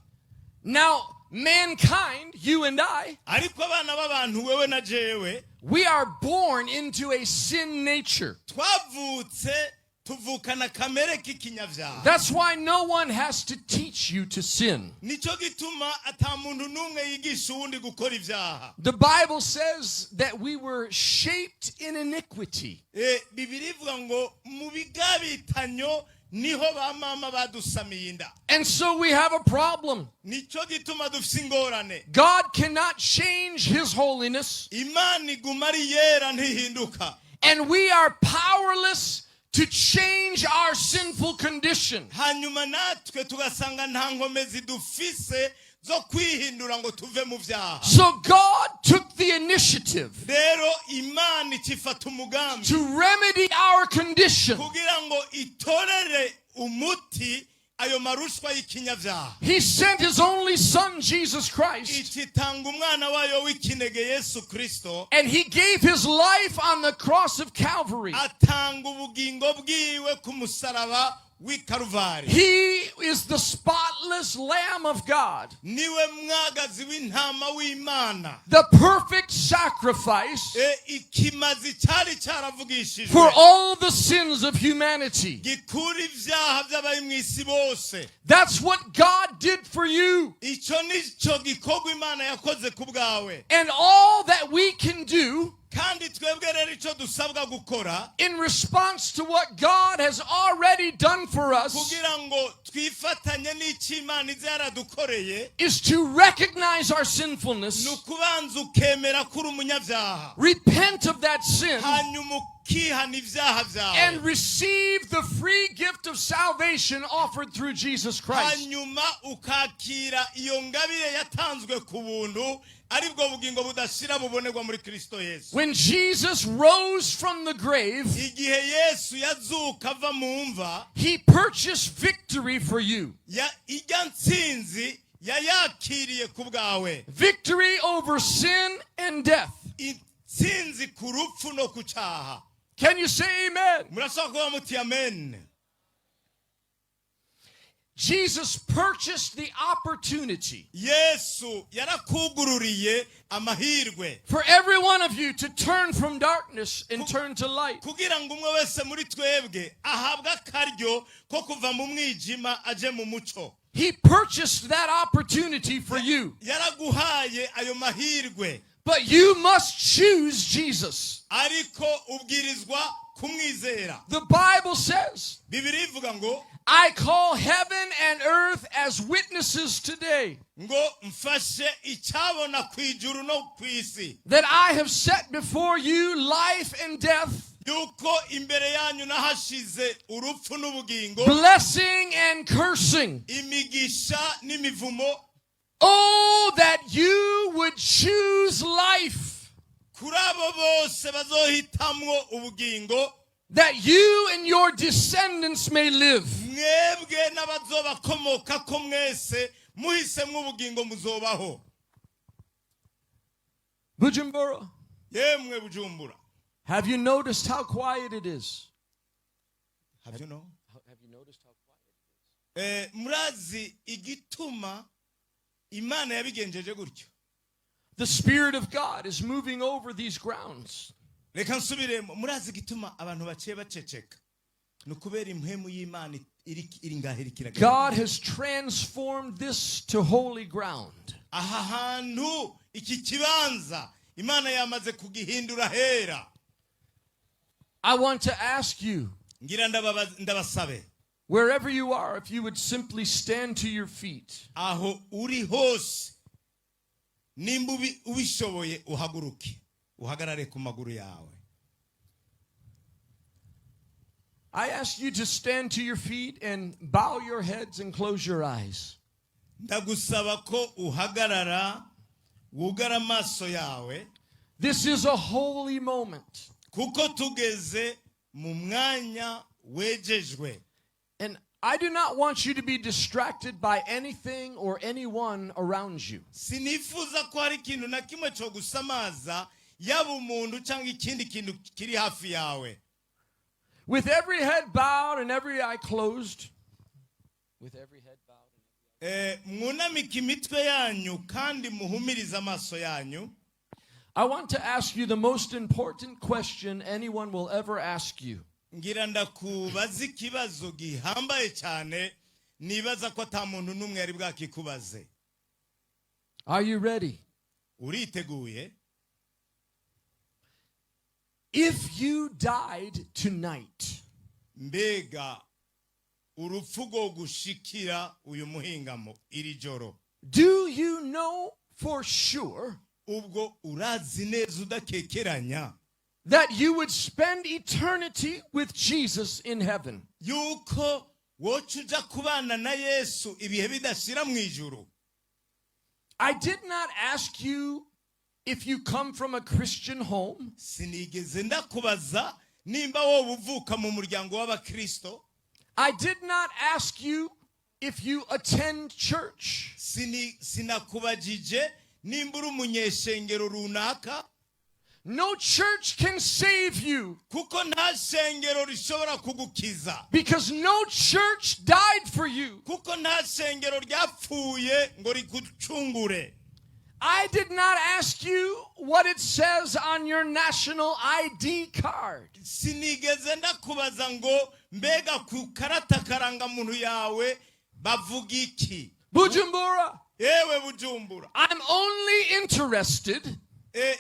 Now, mankind, you and I, Ariko abana b'abantu, wewe na jewe, we are born into a sin nature. Twavutse tuvukana kamere k'ikinyabyaha. That's why no one has to teach you to sin. Nicyo gituma ata muntu n'umwe yigisha uwundi gukora ibyaha. The Bible says that we were shaped in iniquity. Bibiliya ivuga ngo mu bigabitanyo niho ba mama badusamiye inda. And so we have a problem. Nicyo gituma dufite ingorane. God cannot change his holiness, Imana iguma ari yera, ntihinduka. And we are powerless to change our sinful condition. Hanyuma natwe tugasanga nta nkomezi dufise zo kwihindura ngo tuve mu byaha. So God took the initiative Rero Imana ikifata umugambi to remedy our condition. Kugira ngo itorere umuti ayo marushwa y'ikinyabyaha. He sent his only son, Jesus Christ, Ikitanga umwana wayo w'ikinege Yesu Kristo and he gave his life on the cross of Calvary. Atanga ubugingo bwiwe ku musaraba w'i Karuvari. He is the spotless Lamb of God, Niwe mwagazi w'intama w'Imana, the perfect sacrifice Ikimazi cyari cyaravugishijwe for all the sins of humanity. Gikura ibyaha by'abari mu isi bose. That's what God did for you. Icyo nicyo gikorwa Imana yakoze ku bwawe. And all that we can do Kandi twebwe rero icyo dusabwa gukora in response to what God has already done for us kugira ngo twifatanye n'icyo Imana iza yaradukoreye is to recognize our ni sinfulness, ukubanza ukemera ko uri umunyabyaha, repent of that sin, hanyuma ukihana ibyaha byawe, and receive the free gift of salvation offered through Jesus Christ. Hanyuma ukakira iyo ngabire yatanzwe ku buntu, aribwo bugingo budashira bubonerwa muri Kristo Yesu. When Jesus rose from the grave, Igihe Yesu yazuka ava mu mva, he purchased victory for you. Ijya ntsinzi yayakiriye ku bwawe. Victory over sin and death. Intsinzi ku rupfu no ku cyaha. Can you say amen? Murashobora kuba muti amen? Jesus purchased the opportunity Yesu yarakugururiye amahirwe for every one of you to turn from darkness and turn to light. Kugira ngo umwe wese muri twebwe ahabwe akaryo ko kuva mu mwijima aje mu muco. He purchased that opportunity for you. Yaraguhaye ayo mahirwe. But you must choose Jesus. Ariko ubwirizwa kumwizera. The Bible says, Bibiliya ivuga ngo I call heaven and earth as witnesses today ngo mfashe icyabona ku ijuru no ku isi that I have set before you life and death, Yuko imbere yanyu nahashize urupfu n'ubugingo, blessing and cursing. Imigisha n'imivumo. Oh, that you would choose life, Kuri abo bose bazohitamwo ubugingo, that you and your descendants may live. Mwebwe n'abazobakomoka ko mwese muhisemwo ubugingo muzobaho. Bujumbura, Yemwe Bujumbura, have you noticed how quiet it is? Have you know? Have you noticed how quiet? Murazi igituma Imana yabigenjeje gutyo? The Spirit of God is moving over these grounds. Reka nsubiremo. Murazi igituma abantu baciye baceceka? Ni ukubera impwemu y'Imana iri ngaho iriko iragenda. God has transformed this to holy ground. Aha hantu, iki kibanza, Imana yamaze kugihindura hera. I want to ask you, Ngira ndabasabe, wherever you are, if you would simply stand to your feet. Aho uri hose, nimba ubishoboye uhaguruke uhagarare ku maguru yawe. I ask you to stand to your feet and bow your heads and close your eyes. Ndagusaba ko uhagarara wugara amaso yawe. This is a holy moment. Kuko tugeze mu mwanya wejejwe. And I do not want you to be distracted by anything or anyone around you. Sinifuza ko hari ikintu na kimwe cyo gusamaza, yaba umuntu cyangwa ikindi kintu kiri hafi yawe. With every head bowed and every eye closed, with every head bowed. Mwunamike imitwe yanyu kandi muhumirize amaso yanyu. I want to ask you the most important question anyone will ever ask you. Ngira ndakubaza ikibazo gihambaye cyane nibaza ko ata muntu n'umwe yari bwakikubaze. Are you ready? Uriteguye? If you died tonight, Mbega urupfu rwo gushikira uyu muhingamo iri joro, do you know for sure ubwo urazi neza udakekeranya that you would spend eternity with Jesus in heaven? Yuko woca uja kubana na Yesu ibihe bidashira mu ijuru? I did not ask you if you come from a Christian home. Sinigeze ndakubaza nimba wowe uvuka mu muryango w'abakristo. I did not ask you if you attend church. Sinakubajije nimba uri umunyeshengero runaka. No church can save you Kuko nta shengero rishobora kugukiza, because no church died for you. Kuko nta shengero ryapfuye ngo rigucungure. I did not ask you what it says on your national ID card. Sinigeze ndakubaza ngo mbega ku karata karangamuntu yawe bavuga iki. Bujumbura, Yewe Bujumbura, I'm only interested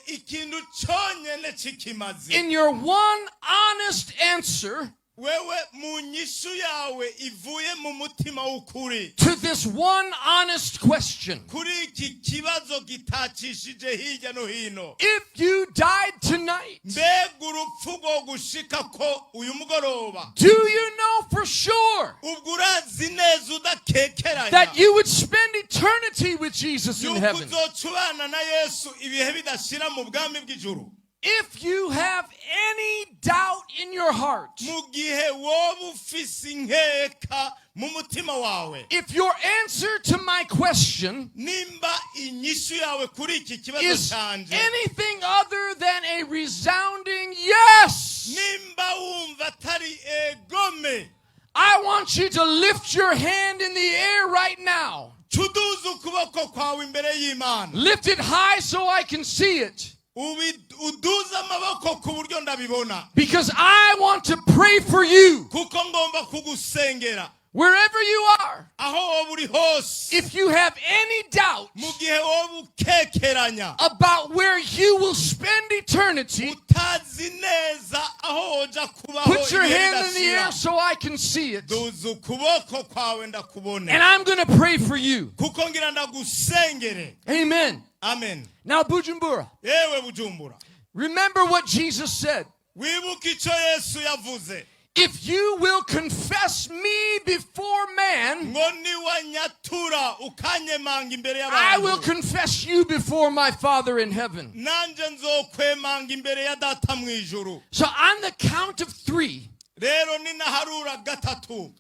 ikintu cyonyine c'ikimazi in your one honest answer wewe mu nyishu yawe ivuye mu mutima w'ukuri to this one honest question. Kuri iki kibazo gitacishije hirya no hino. If you died tonight, Mbega urupfu rwo gushika ko uyu mugoroba, do you know for sure ubwo urazi neza udakekeranya that you would spend eternity with Jesus in yuko heaven? uzoca ubana na Yesu ibihe bidashira mu bwami bw'ijuru? If you have any doubt in your heart, Mu gihe woba ufise inkeka mu mutima wawe, if your answer to my question nimba inyishu yawe kuri iki kibazo is canje anything other than a resounding yes, nimba wumva atari egome, I want you to lift your hand in the air right now. Cuduze ukuboko kwawe imbere y'Imana. Lift it high so I can see it. Uduze amaboko ku buryo ndabibona. Because I want to pray for you Kuko ngomba kugusengera. Wherever you are. Aho woba uri hose, If you have any doubt mu gihe woba ukekeranya about where you will spend eternity, utazi neza aho woja kubaho put your ibihe hand in the bidashira, air so I can see it. Duza ukuboko kwawe ndakubone. And I'm going to pray for you. Kuko ngira ndagusengere. Amen. Amen. Now, Bujumbura, Yewe Bujumbura, remember what Jesus said. Wibuke icyo Yesu yavuze. If you will confess me before man, Ngo niwanyatura ukanyemanga imbere I will y'abantu, confess you before my Father in heaven. Nanjye nzokwemanga imbere ya Data mu ijuru. So on the count of three, Rero ninaharura gatatu,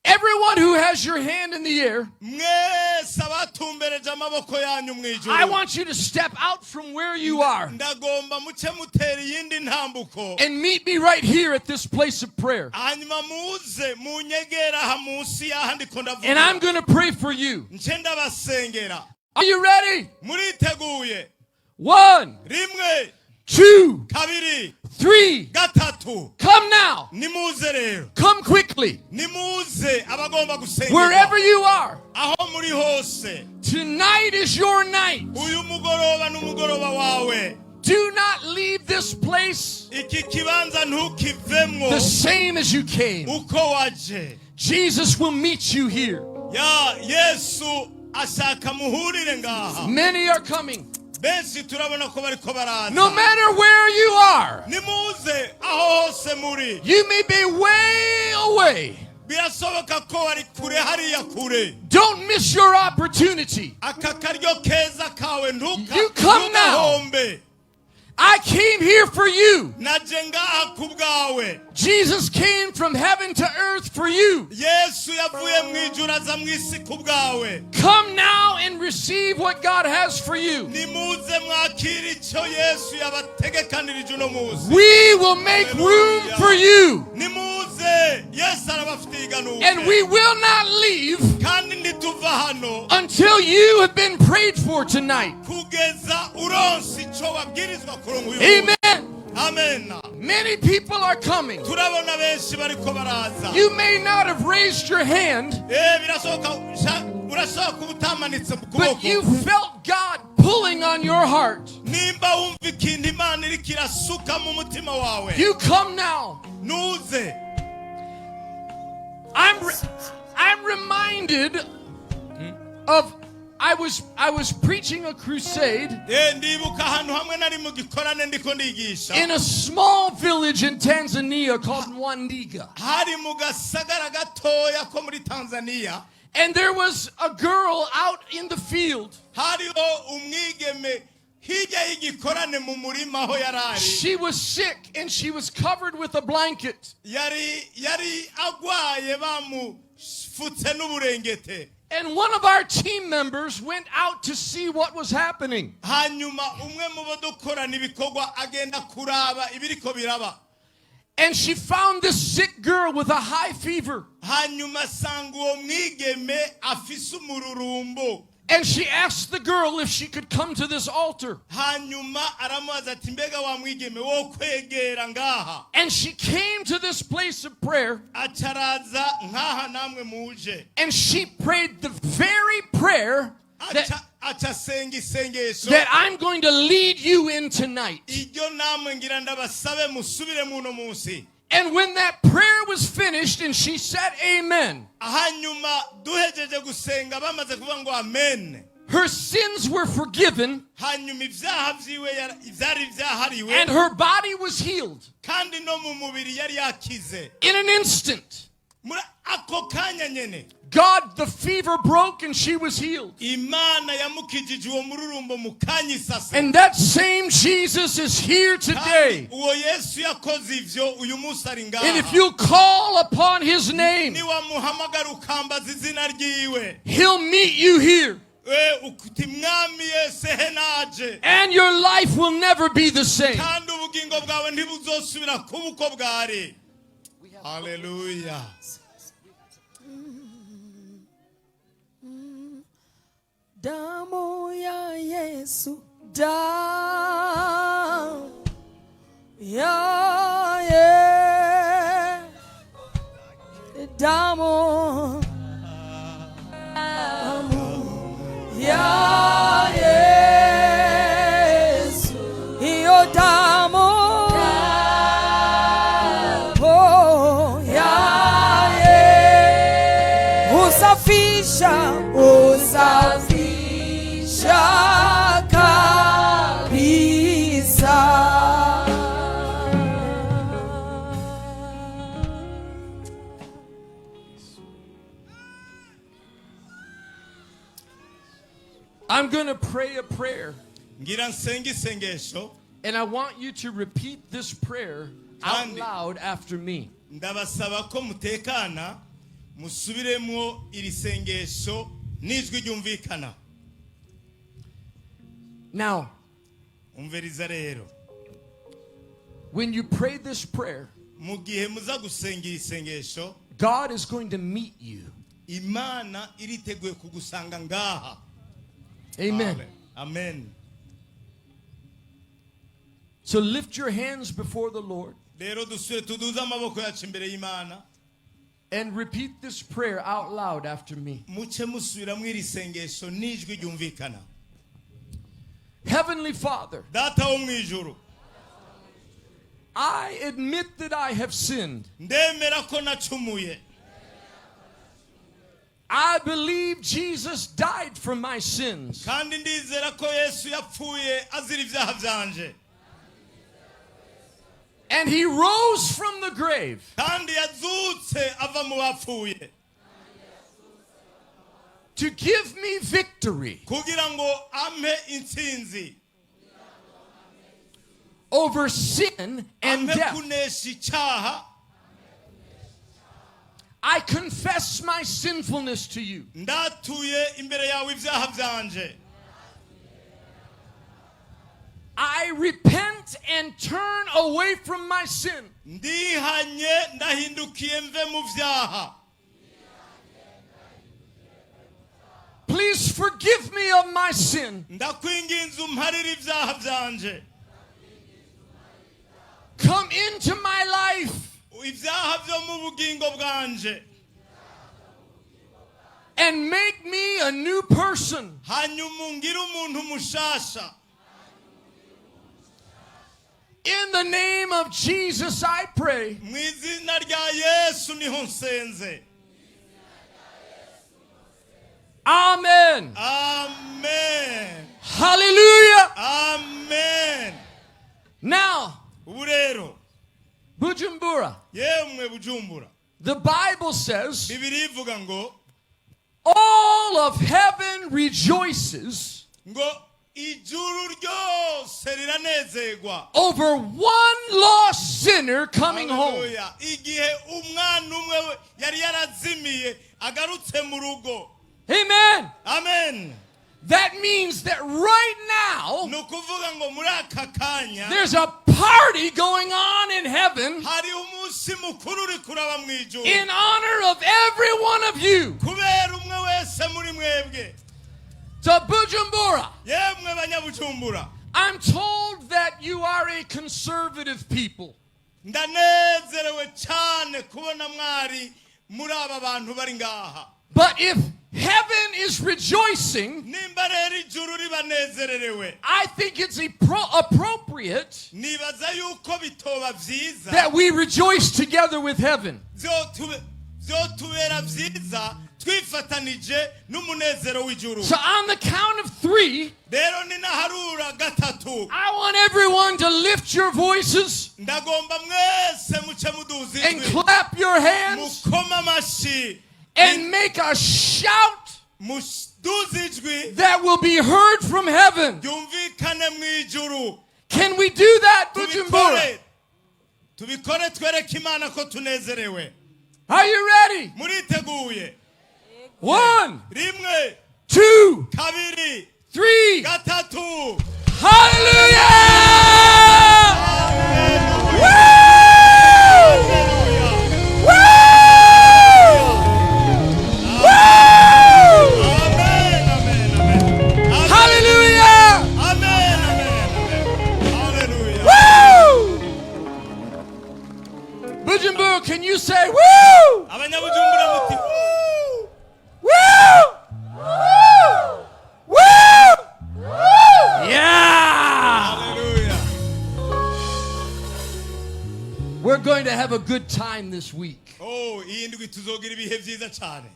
everyone who has your hand in the air, mwese abatumbereje amaboko yanyu mu I ijuru, want you to step out from where you are ndagomba muce mutera iyindi ntambuko and meet me right here at this place of prayer. Hanyuma muze munyegera aha munsi y'aha ndiko And I'm ndavuga. going to pray for you. Nce ndabasengera. Are you ready? Muriteguye? One, Rimwe, two, kabiri, three. gatatu. Come now. Nimuze rero. Come quickly. Nimuze abagomba gusengerwa. Wherever you are, Aho muri hose, tonight is your night. Uyu mugoroba n'umugoroba wawe. Do not leave this place Iki kibanza ntukivemwo the same as you came. uko waje. Jesus will meet you here. Ya Yesu ashaka muhurire ngaha. Many are coming. Benshi turabona ko bariko baraza. No matter where you are, Nimuze aho hose muri. you may be way away. Birashoboka ko wari kure hariya kure. Don't miss your opportunity. Aka karyo keza kawe ntuka You come now. ntugahombe. I came here for you. Naje ngaha ku bwawe. Jesus came from heaven to earth for you. Yesu yavuye mu ijuru aza mu isi ku bwawe. Come now and receive what God has for you. Nimuze mwakire icyo Yesu yabategekanirije uno munsi. We will make room for you. Nimuze, Yesu arabafitiye iganuke. And we will not leave Kandi ntituva hano until you have been prayed for tonight. Kugeza uronse icyo wabwirizwa kuronka uyu munsi. Amen. Amen. Many people are coming. Turabona benshi bariko baraza. You may not have raised your hand, Eh, birashoboka urashobora kuba utamanitse mu but you kuboko. felt God pulling on your heart. Nimba wumva ikintu Imana iriko irasuka mu mutima wawe, You come now. nuze. I'm reminded of I was preaching a crusade Eh, ndibuka ahantu hamwe nari mu gikorane ndiko ndigisha in a small village in Tanzania called Mwandiga. Hari mu gasagara gatoya ko muri Tanzania. And there was a girl out in the field. Hariho umwigeme hirya y'igikorane mu murima aho yari ari. She was sick and she was covered with a blanket. Yari yari agwaye bamufutse n'uburengete. And one of our team members went out to see what was happening. Hanyuma umwe mu bo dukorana ibikorwa agenda kuraba ibiriko biraba. And she found this sick girl with a high fever. Hanyuma asanga uwo mwigeme afise umururumbo. And she asked the girl if she could come to this altar. Hanyuma aramubaza ati mbega wa mwigeme wo kwegera ngaha. And she came to this place of prayer Acaraza nkaha namwe muje. And she prayed the very prayer that, Aca aca asenga isengesho that I'm going to lead you in tonight. Iryo namwe ngira ndabasabe musubire muno munsi. And when that prayer was finished and she said amen, Hanyuma duhejeje gusenga bamaze kuvuga ngo amen, her sins were forgiven hanyuma ibyaha vyiwe yara- vyari vyahariwe and her body was healed kandi no mu mubiri yari yakize. In an instant. Muri ako kanya nyene. God, the fever broke and she was healed. Imana yamukijije uwo mururumbo mu kanya isase. And that same Jesus is here today. Kandi uwo Yesu yakoze ivyo uyu munsi ari And if ngaha. you call upon his name, Niwamuhamagara ukambaza izina ryiwe, he'll meet you here. We uti mwami Yesu ehe naje. And your life will never be the same. Kandi ubugingo bwawe ntibuzosubira kuba uko bwari. Haleluya. Damu ya Yesu, damu ya Ye, damu, damu ya Yesu, hiyo damu, oh, ya Yesu, husafisha, husafisha kabisa. I'm going to pray a prayer, Ngira nsenge isengesho. And I want you to repeat this prayer out Kandi- loud after me. Ndabasaba ko mutekana musubiremo iri sengesho n'ijwi ryumvikana. Now, Umviriza rero. When you pray this prayer, Mu gihe muza gusenga iri sengesho, God is going to meet you. Imana iriteguye kugusanga ngaha. Amen. Amen. So lift your hands before the Lord Rero dusubire tuduze amaboko yacu imbere y'Imana. And repeat this prayer out loud after me. Muce musubiramo iri sengesho n'ijwi ryumvikana. Heavenly Father, Data wo mu ijuru, I admit that I have sinned. Ndemera ko nacumuye. I believe Jesus died for my sins. Kandi ndizera ko Yesu yapfuye azira ibyaha byanje. And he rose from the grave Kandi yazutse ava mu bapfuye to give me victory kugira ngo ampe intsinzi over sin and ampe death. Kunesha icyaha. I confess my sinfulness to you. Ndatuye imbere yawe ibyaha byanje. I repent and turn away from my sin. Ndihanye ndahindukiye mve mu byaha. Please forgive me of my sin. Ndakwinginze umparire ibyaha byanje. Come into my life Ibyaha byo mu bugingo bwanje and make me a new person. Hanyuma ungire umuntu mushasha. In the name of Jesus, I pray. Mu izina rya Yesu niho nsenze. Amen. Amen. Hallelujah. Amen. Now, Ubu rero, Bujumbura, yemwe Bujumbura, the Bible says Bibiliya ivuga ngo all of heaven rejoices ngo ijuru ryose riranezerwa over one lost sinner coming home. Hallelujah. Igihe umwana umwe we yari yarazimiye agarutse mu rugo. Amen. Amen. That means that right now, Ni ukuvuga ngo muri aka kanya there's a party going on in heaven hari umunsi mukuru uri kuraba mu ijuru in honor of every one of you. Kubera umwe wese muri mwebwe. To Bujumbura, Yemwe banyabujumbura, I'm told that you are a conservative people. Ndanezerewe cyane kubona mwari muri aba bantu bari ngaha. But if heaven is rejoicing, Nimba rero ijuru ribanezererewe, I think it's appropriate nibaza yuko bitoba byiza that we rejoice together with heaven. Byotubera byiza twifatanije n'umunezero w'ijuru. So on the count of three, Rero ninaharura gatatu, I want everyone to lift your voices ndagomba mwese muce muduza and ijwi, clap your hands mukoma amashyi, and make a shout muduze ijwi that will be heard from heaven. Ryumvikane mu ijuru. Can we do that, Bujumbura? Tubikore, tubikore twereke Imana ko tunezerewe. Are you ready? Muriteguye? One, Rimwe, two, kabiri, three. gatatu. Hallelujah! Woo! Woo! Woo! Amen, amen, amen. Hallelujah! Amen, amen, amen. Hallelujah. Woo! Bujumbura, can you say woo? Abanyabujumbura muti "Woo!" Woo! Woo! Woo! Yeah! Hallelujah. We're going to have a good time this week. Oh, iyi ndwi tuzogira ibihe byiza cyane.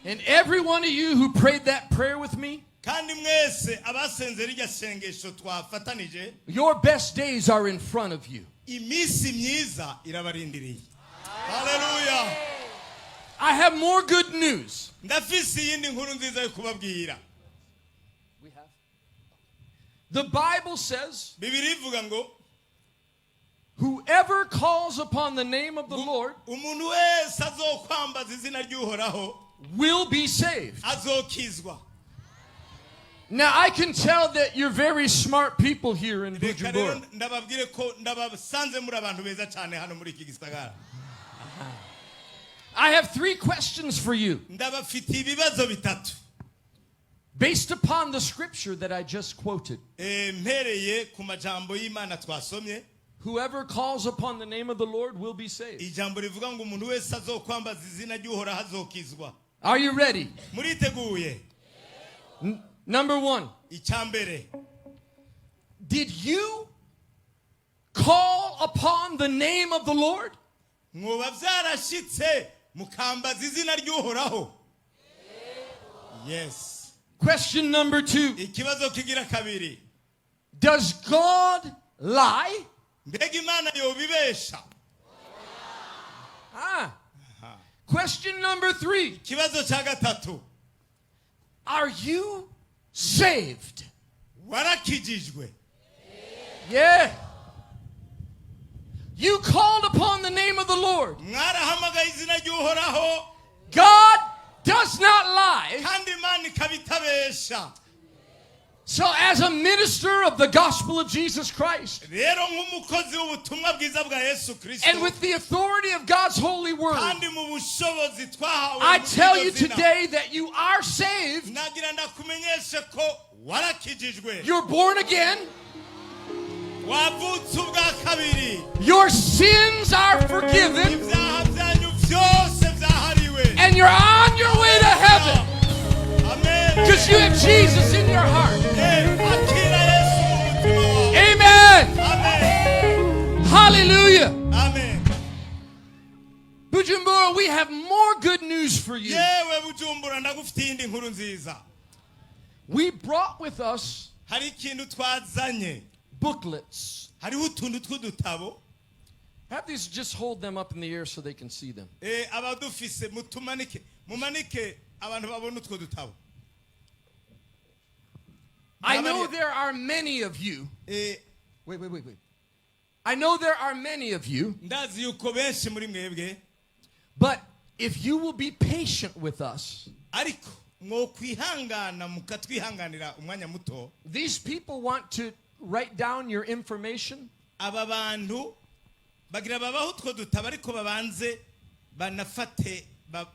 And every one of you who prayed that prayer with me, Kandi mwese abasenze rirya sengesho twafatanije, your best days are in front of you. Iminsi myiza irabarindiriye. Haleluya. I have more good news. Ndafise iyindi nkuru nziza yo kubabwira. The Bible says, Bibiri ivuga ngo whoever calls upon the name of the Lord umuntu wese azokwambaza izina ry'uhoraho will be saved. Azokizwa. Now, I can tell that you're very smart people here in Reka rero Bujumbura. Ndababwire ko ndabasanze muri abantu beza cyane hano muri iki gisagara. I have three questions for you Ndabafitiye ibibazo bitatu based upon the scripture that I just quoted. Eh, mpereye ku majambo y'Imana twasomye. Whoever calls upon the name of the Lord will be saved. Ijambo rivuga ngo umuntu wese azokwambaza izina ry'uhoraho azokizwa. Are you ready? Muriteguye? Number one, Icya mbere, did you call upon the name of the Lord? Mwoba byarashitse mukambaza izina ry'uhoraho? Yes. Question number two, Ikibazo kigira kabiri, does God lie? Mbega Imana yobibesha? Ah. Question number three, Ikibazo cya gatatu, are you saved? Warakijijwe? Yeah. You called upon the name of the Lord. Mwarahamagaye izina ry'uhoraho. God does not lie. Kandi Imana ikaba itabesha. So, as a minister of the gospel of Jesus Christ, Rero nk'umukozi w'ubutumwa bwiza bwa Yesu Kristo and with the authority of God's holy word, kandi mu bushobozi twahawe I muri tell iryo you zina, today that you are saved. Nagira ndakumenyeshe ko warakijijwe. You're born again. Wavutse ubwa kabiri. Your sins are forgiven. Ibyaha byanyu byose byahariwe. And you're on your way to heaven Amen. because you have Jesus in your heart. Eh, akira Yesu mu mutima wawe. Amen. Amen. Hallelujah. Amen. Bujumbura, we have more good news for you. Yewe Bujumbura, ndagufitiye indi nkuru nziza. We brought with us Hari ikintu twazanye. Booklets. Hariho utuntu tw'udutabo. Have these, just hold them up in the air so they can see them. Eh, abadufise mutumanike mumanike abantu babone utwo dutabo. I know there are many of you. Eh, Wait, wait, wait, wait. I know there are many of you, ndazi yuko benshi muri mwebwe, but if you will be patient with us, ariko mwokwihangana mukatwihanganira umwanya muto, these people want to write down your information. Aba bantu bagira babaho utwo dutabo ariko babanze banafate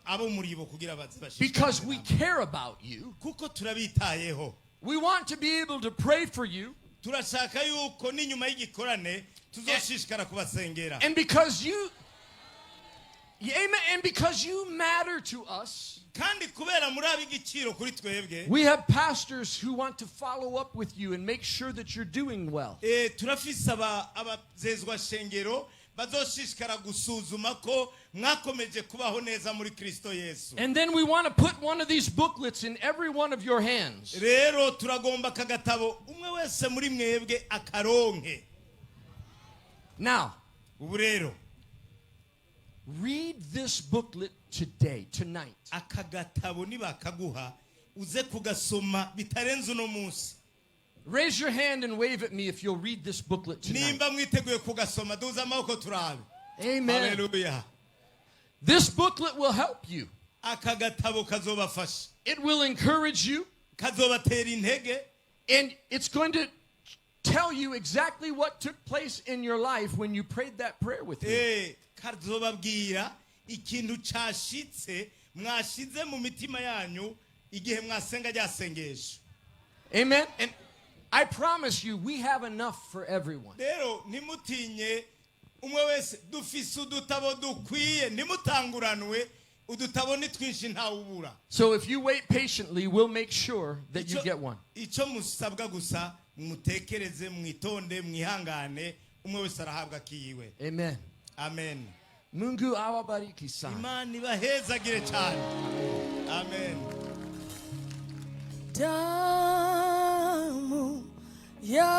abo muri bo kugira baze bashishikare Because we nabo. Care about you. Kuko turabitayeho. We want to be able to pray for you. Turashaka yuko n'inyuma y'igikorane tuzoshishikara kubasengera. And because you, yeah, amen, and because you matter to us, Kandi kubera muri ab'igiciro kuri twebwe, we have pastors who want to follow up with you and make sure that you're doing well. Eh, turafise abazezwa shengero bazoshishikara gusuzuma ko mwakomeje kubaho neza muri Kristo Yesu. And then we want to put one of these booklets in every one of your hands. Rero turagomba aka gatabo umwe wese muri mwebwe akaronke. Now, Ubu rero, read this booklet today, tonight. Aka gatabo nibakaguha uze kugasoma bitarenze uno munsi. Raise your hand and wave at me if you'll read this booklet tonight. Nimba mwiteguye kugasoma duze amaboko turabe. Amen. Haleluya. This booklet will help you. Aka gatabo kazobafasha. It will encourage you, Kazobatera intege. And it's going to tell you exactly what took place in your life when you prayed that prayer with me. Eh, kazobabwira ikintu cashitse mwashize mu mitima yanyu igihe mwasenga rya sengesho. Amen. And I promise you, we have enough for everyone. Rero ntimutinye umwe wese dufise udutabo dukwiye ntimutanguranwe udutabo ni twinshi ntawubura. So if you wait patiently, we'll make sure that you get one. Icyo musabwa gusa mutekereze mwitonde mwihangane umwe wese arahabwa akiyiwe. Amen. Amen. Mungu awabariki sana. Imana ibahezagire cyane amen. Damu ya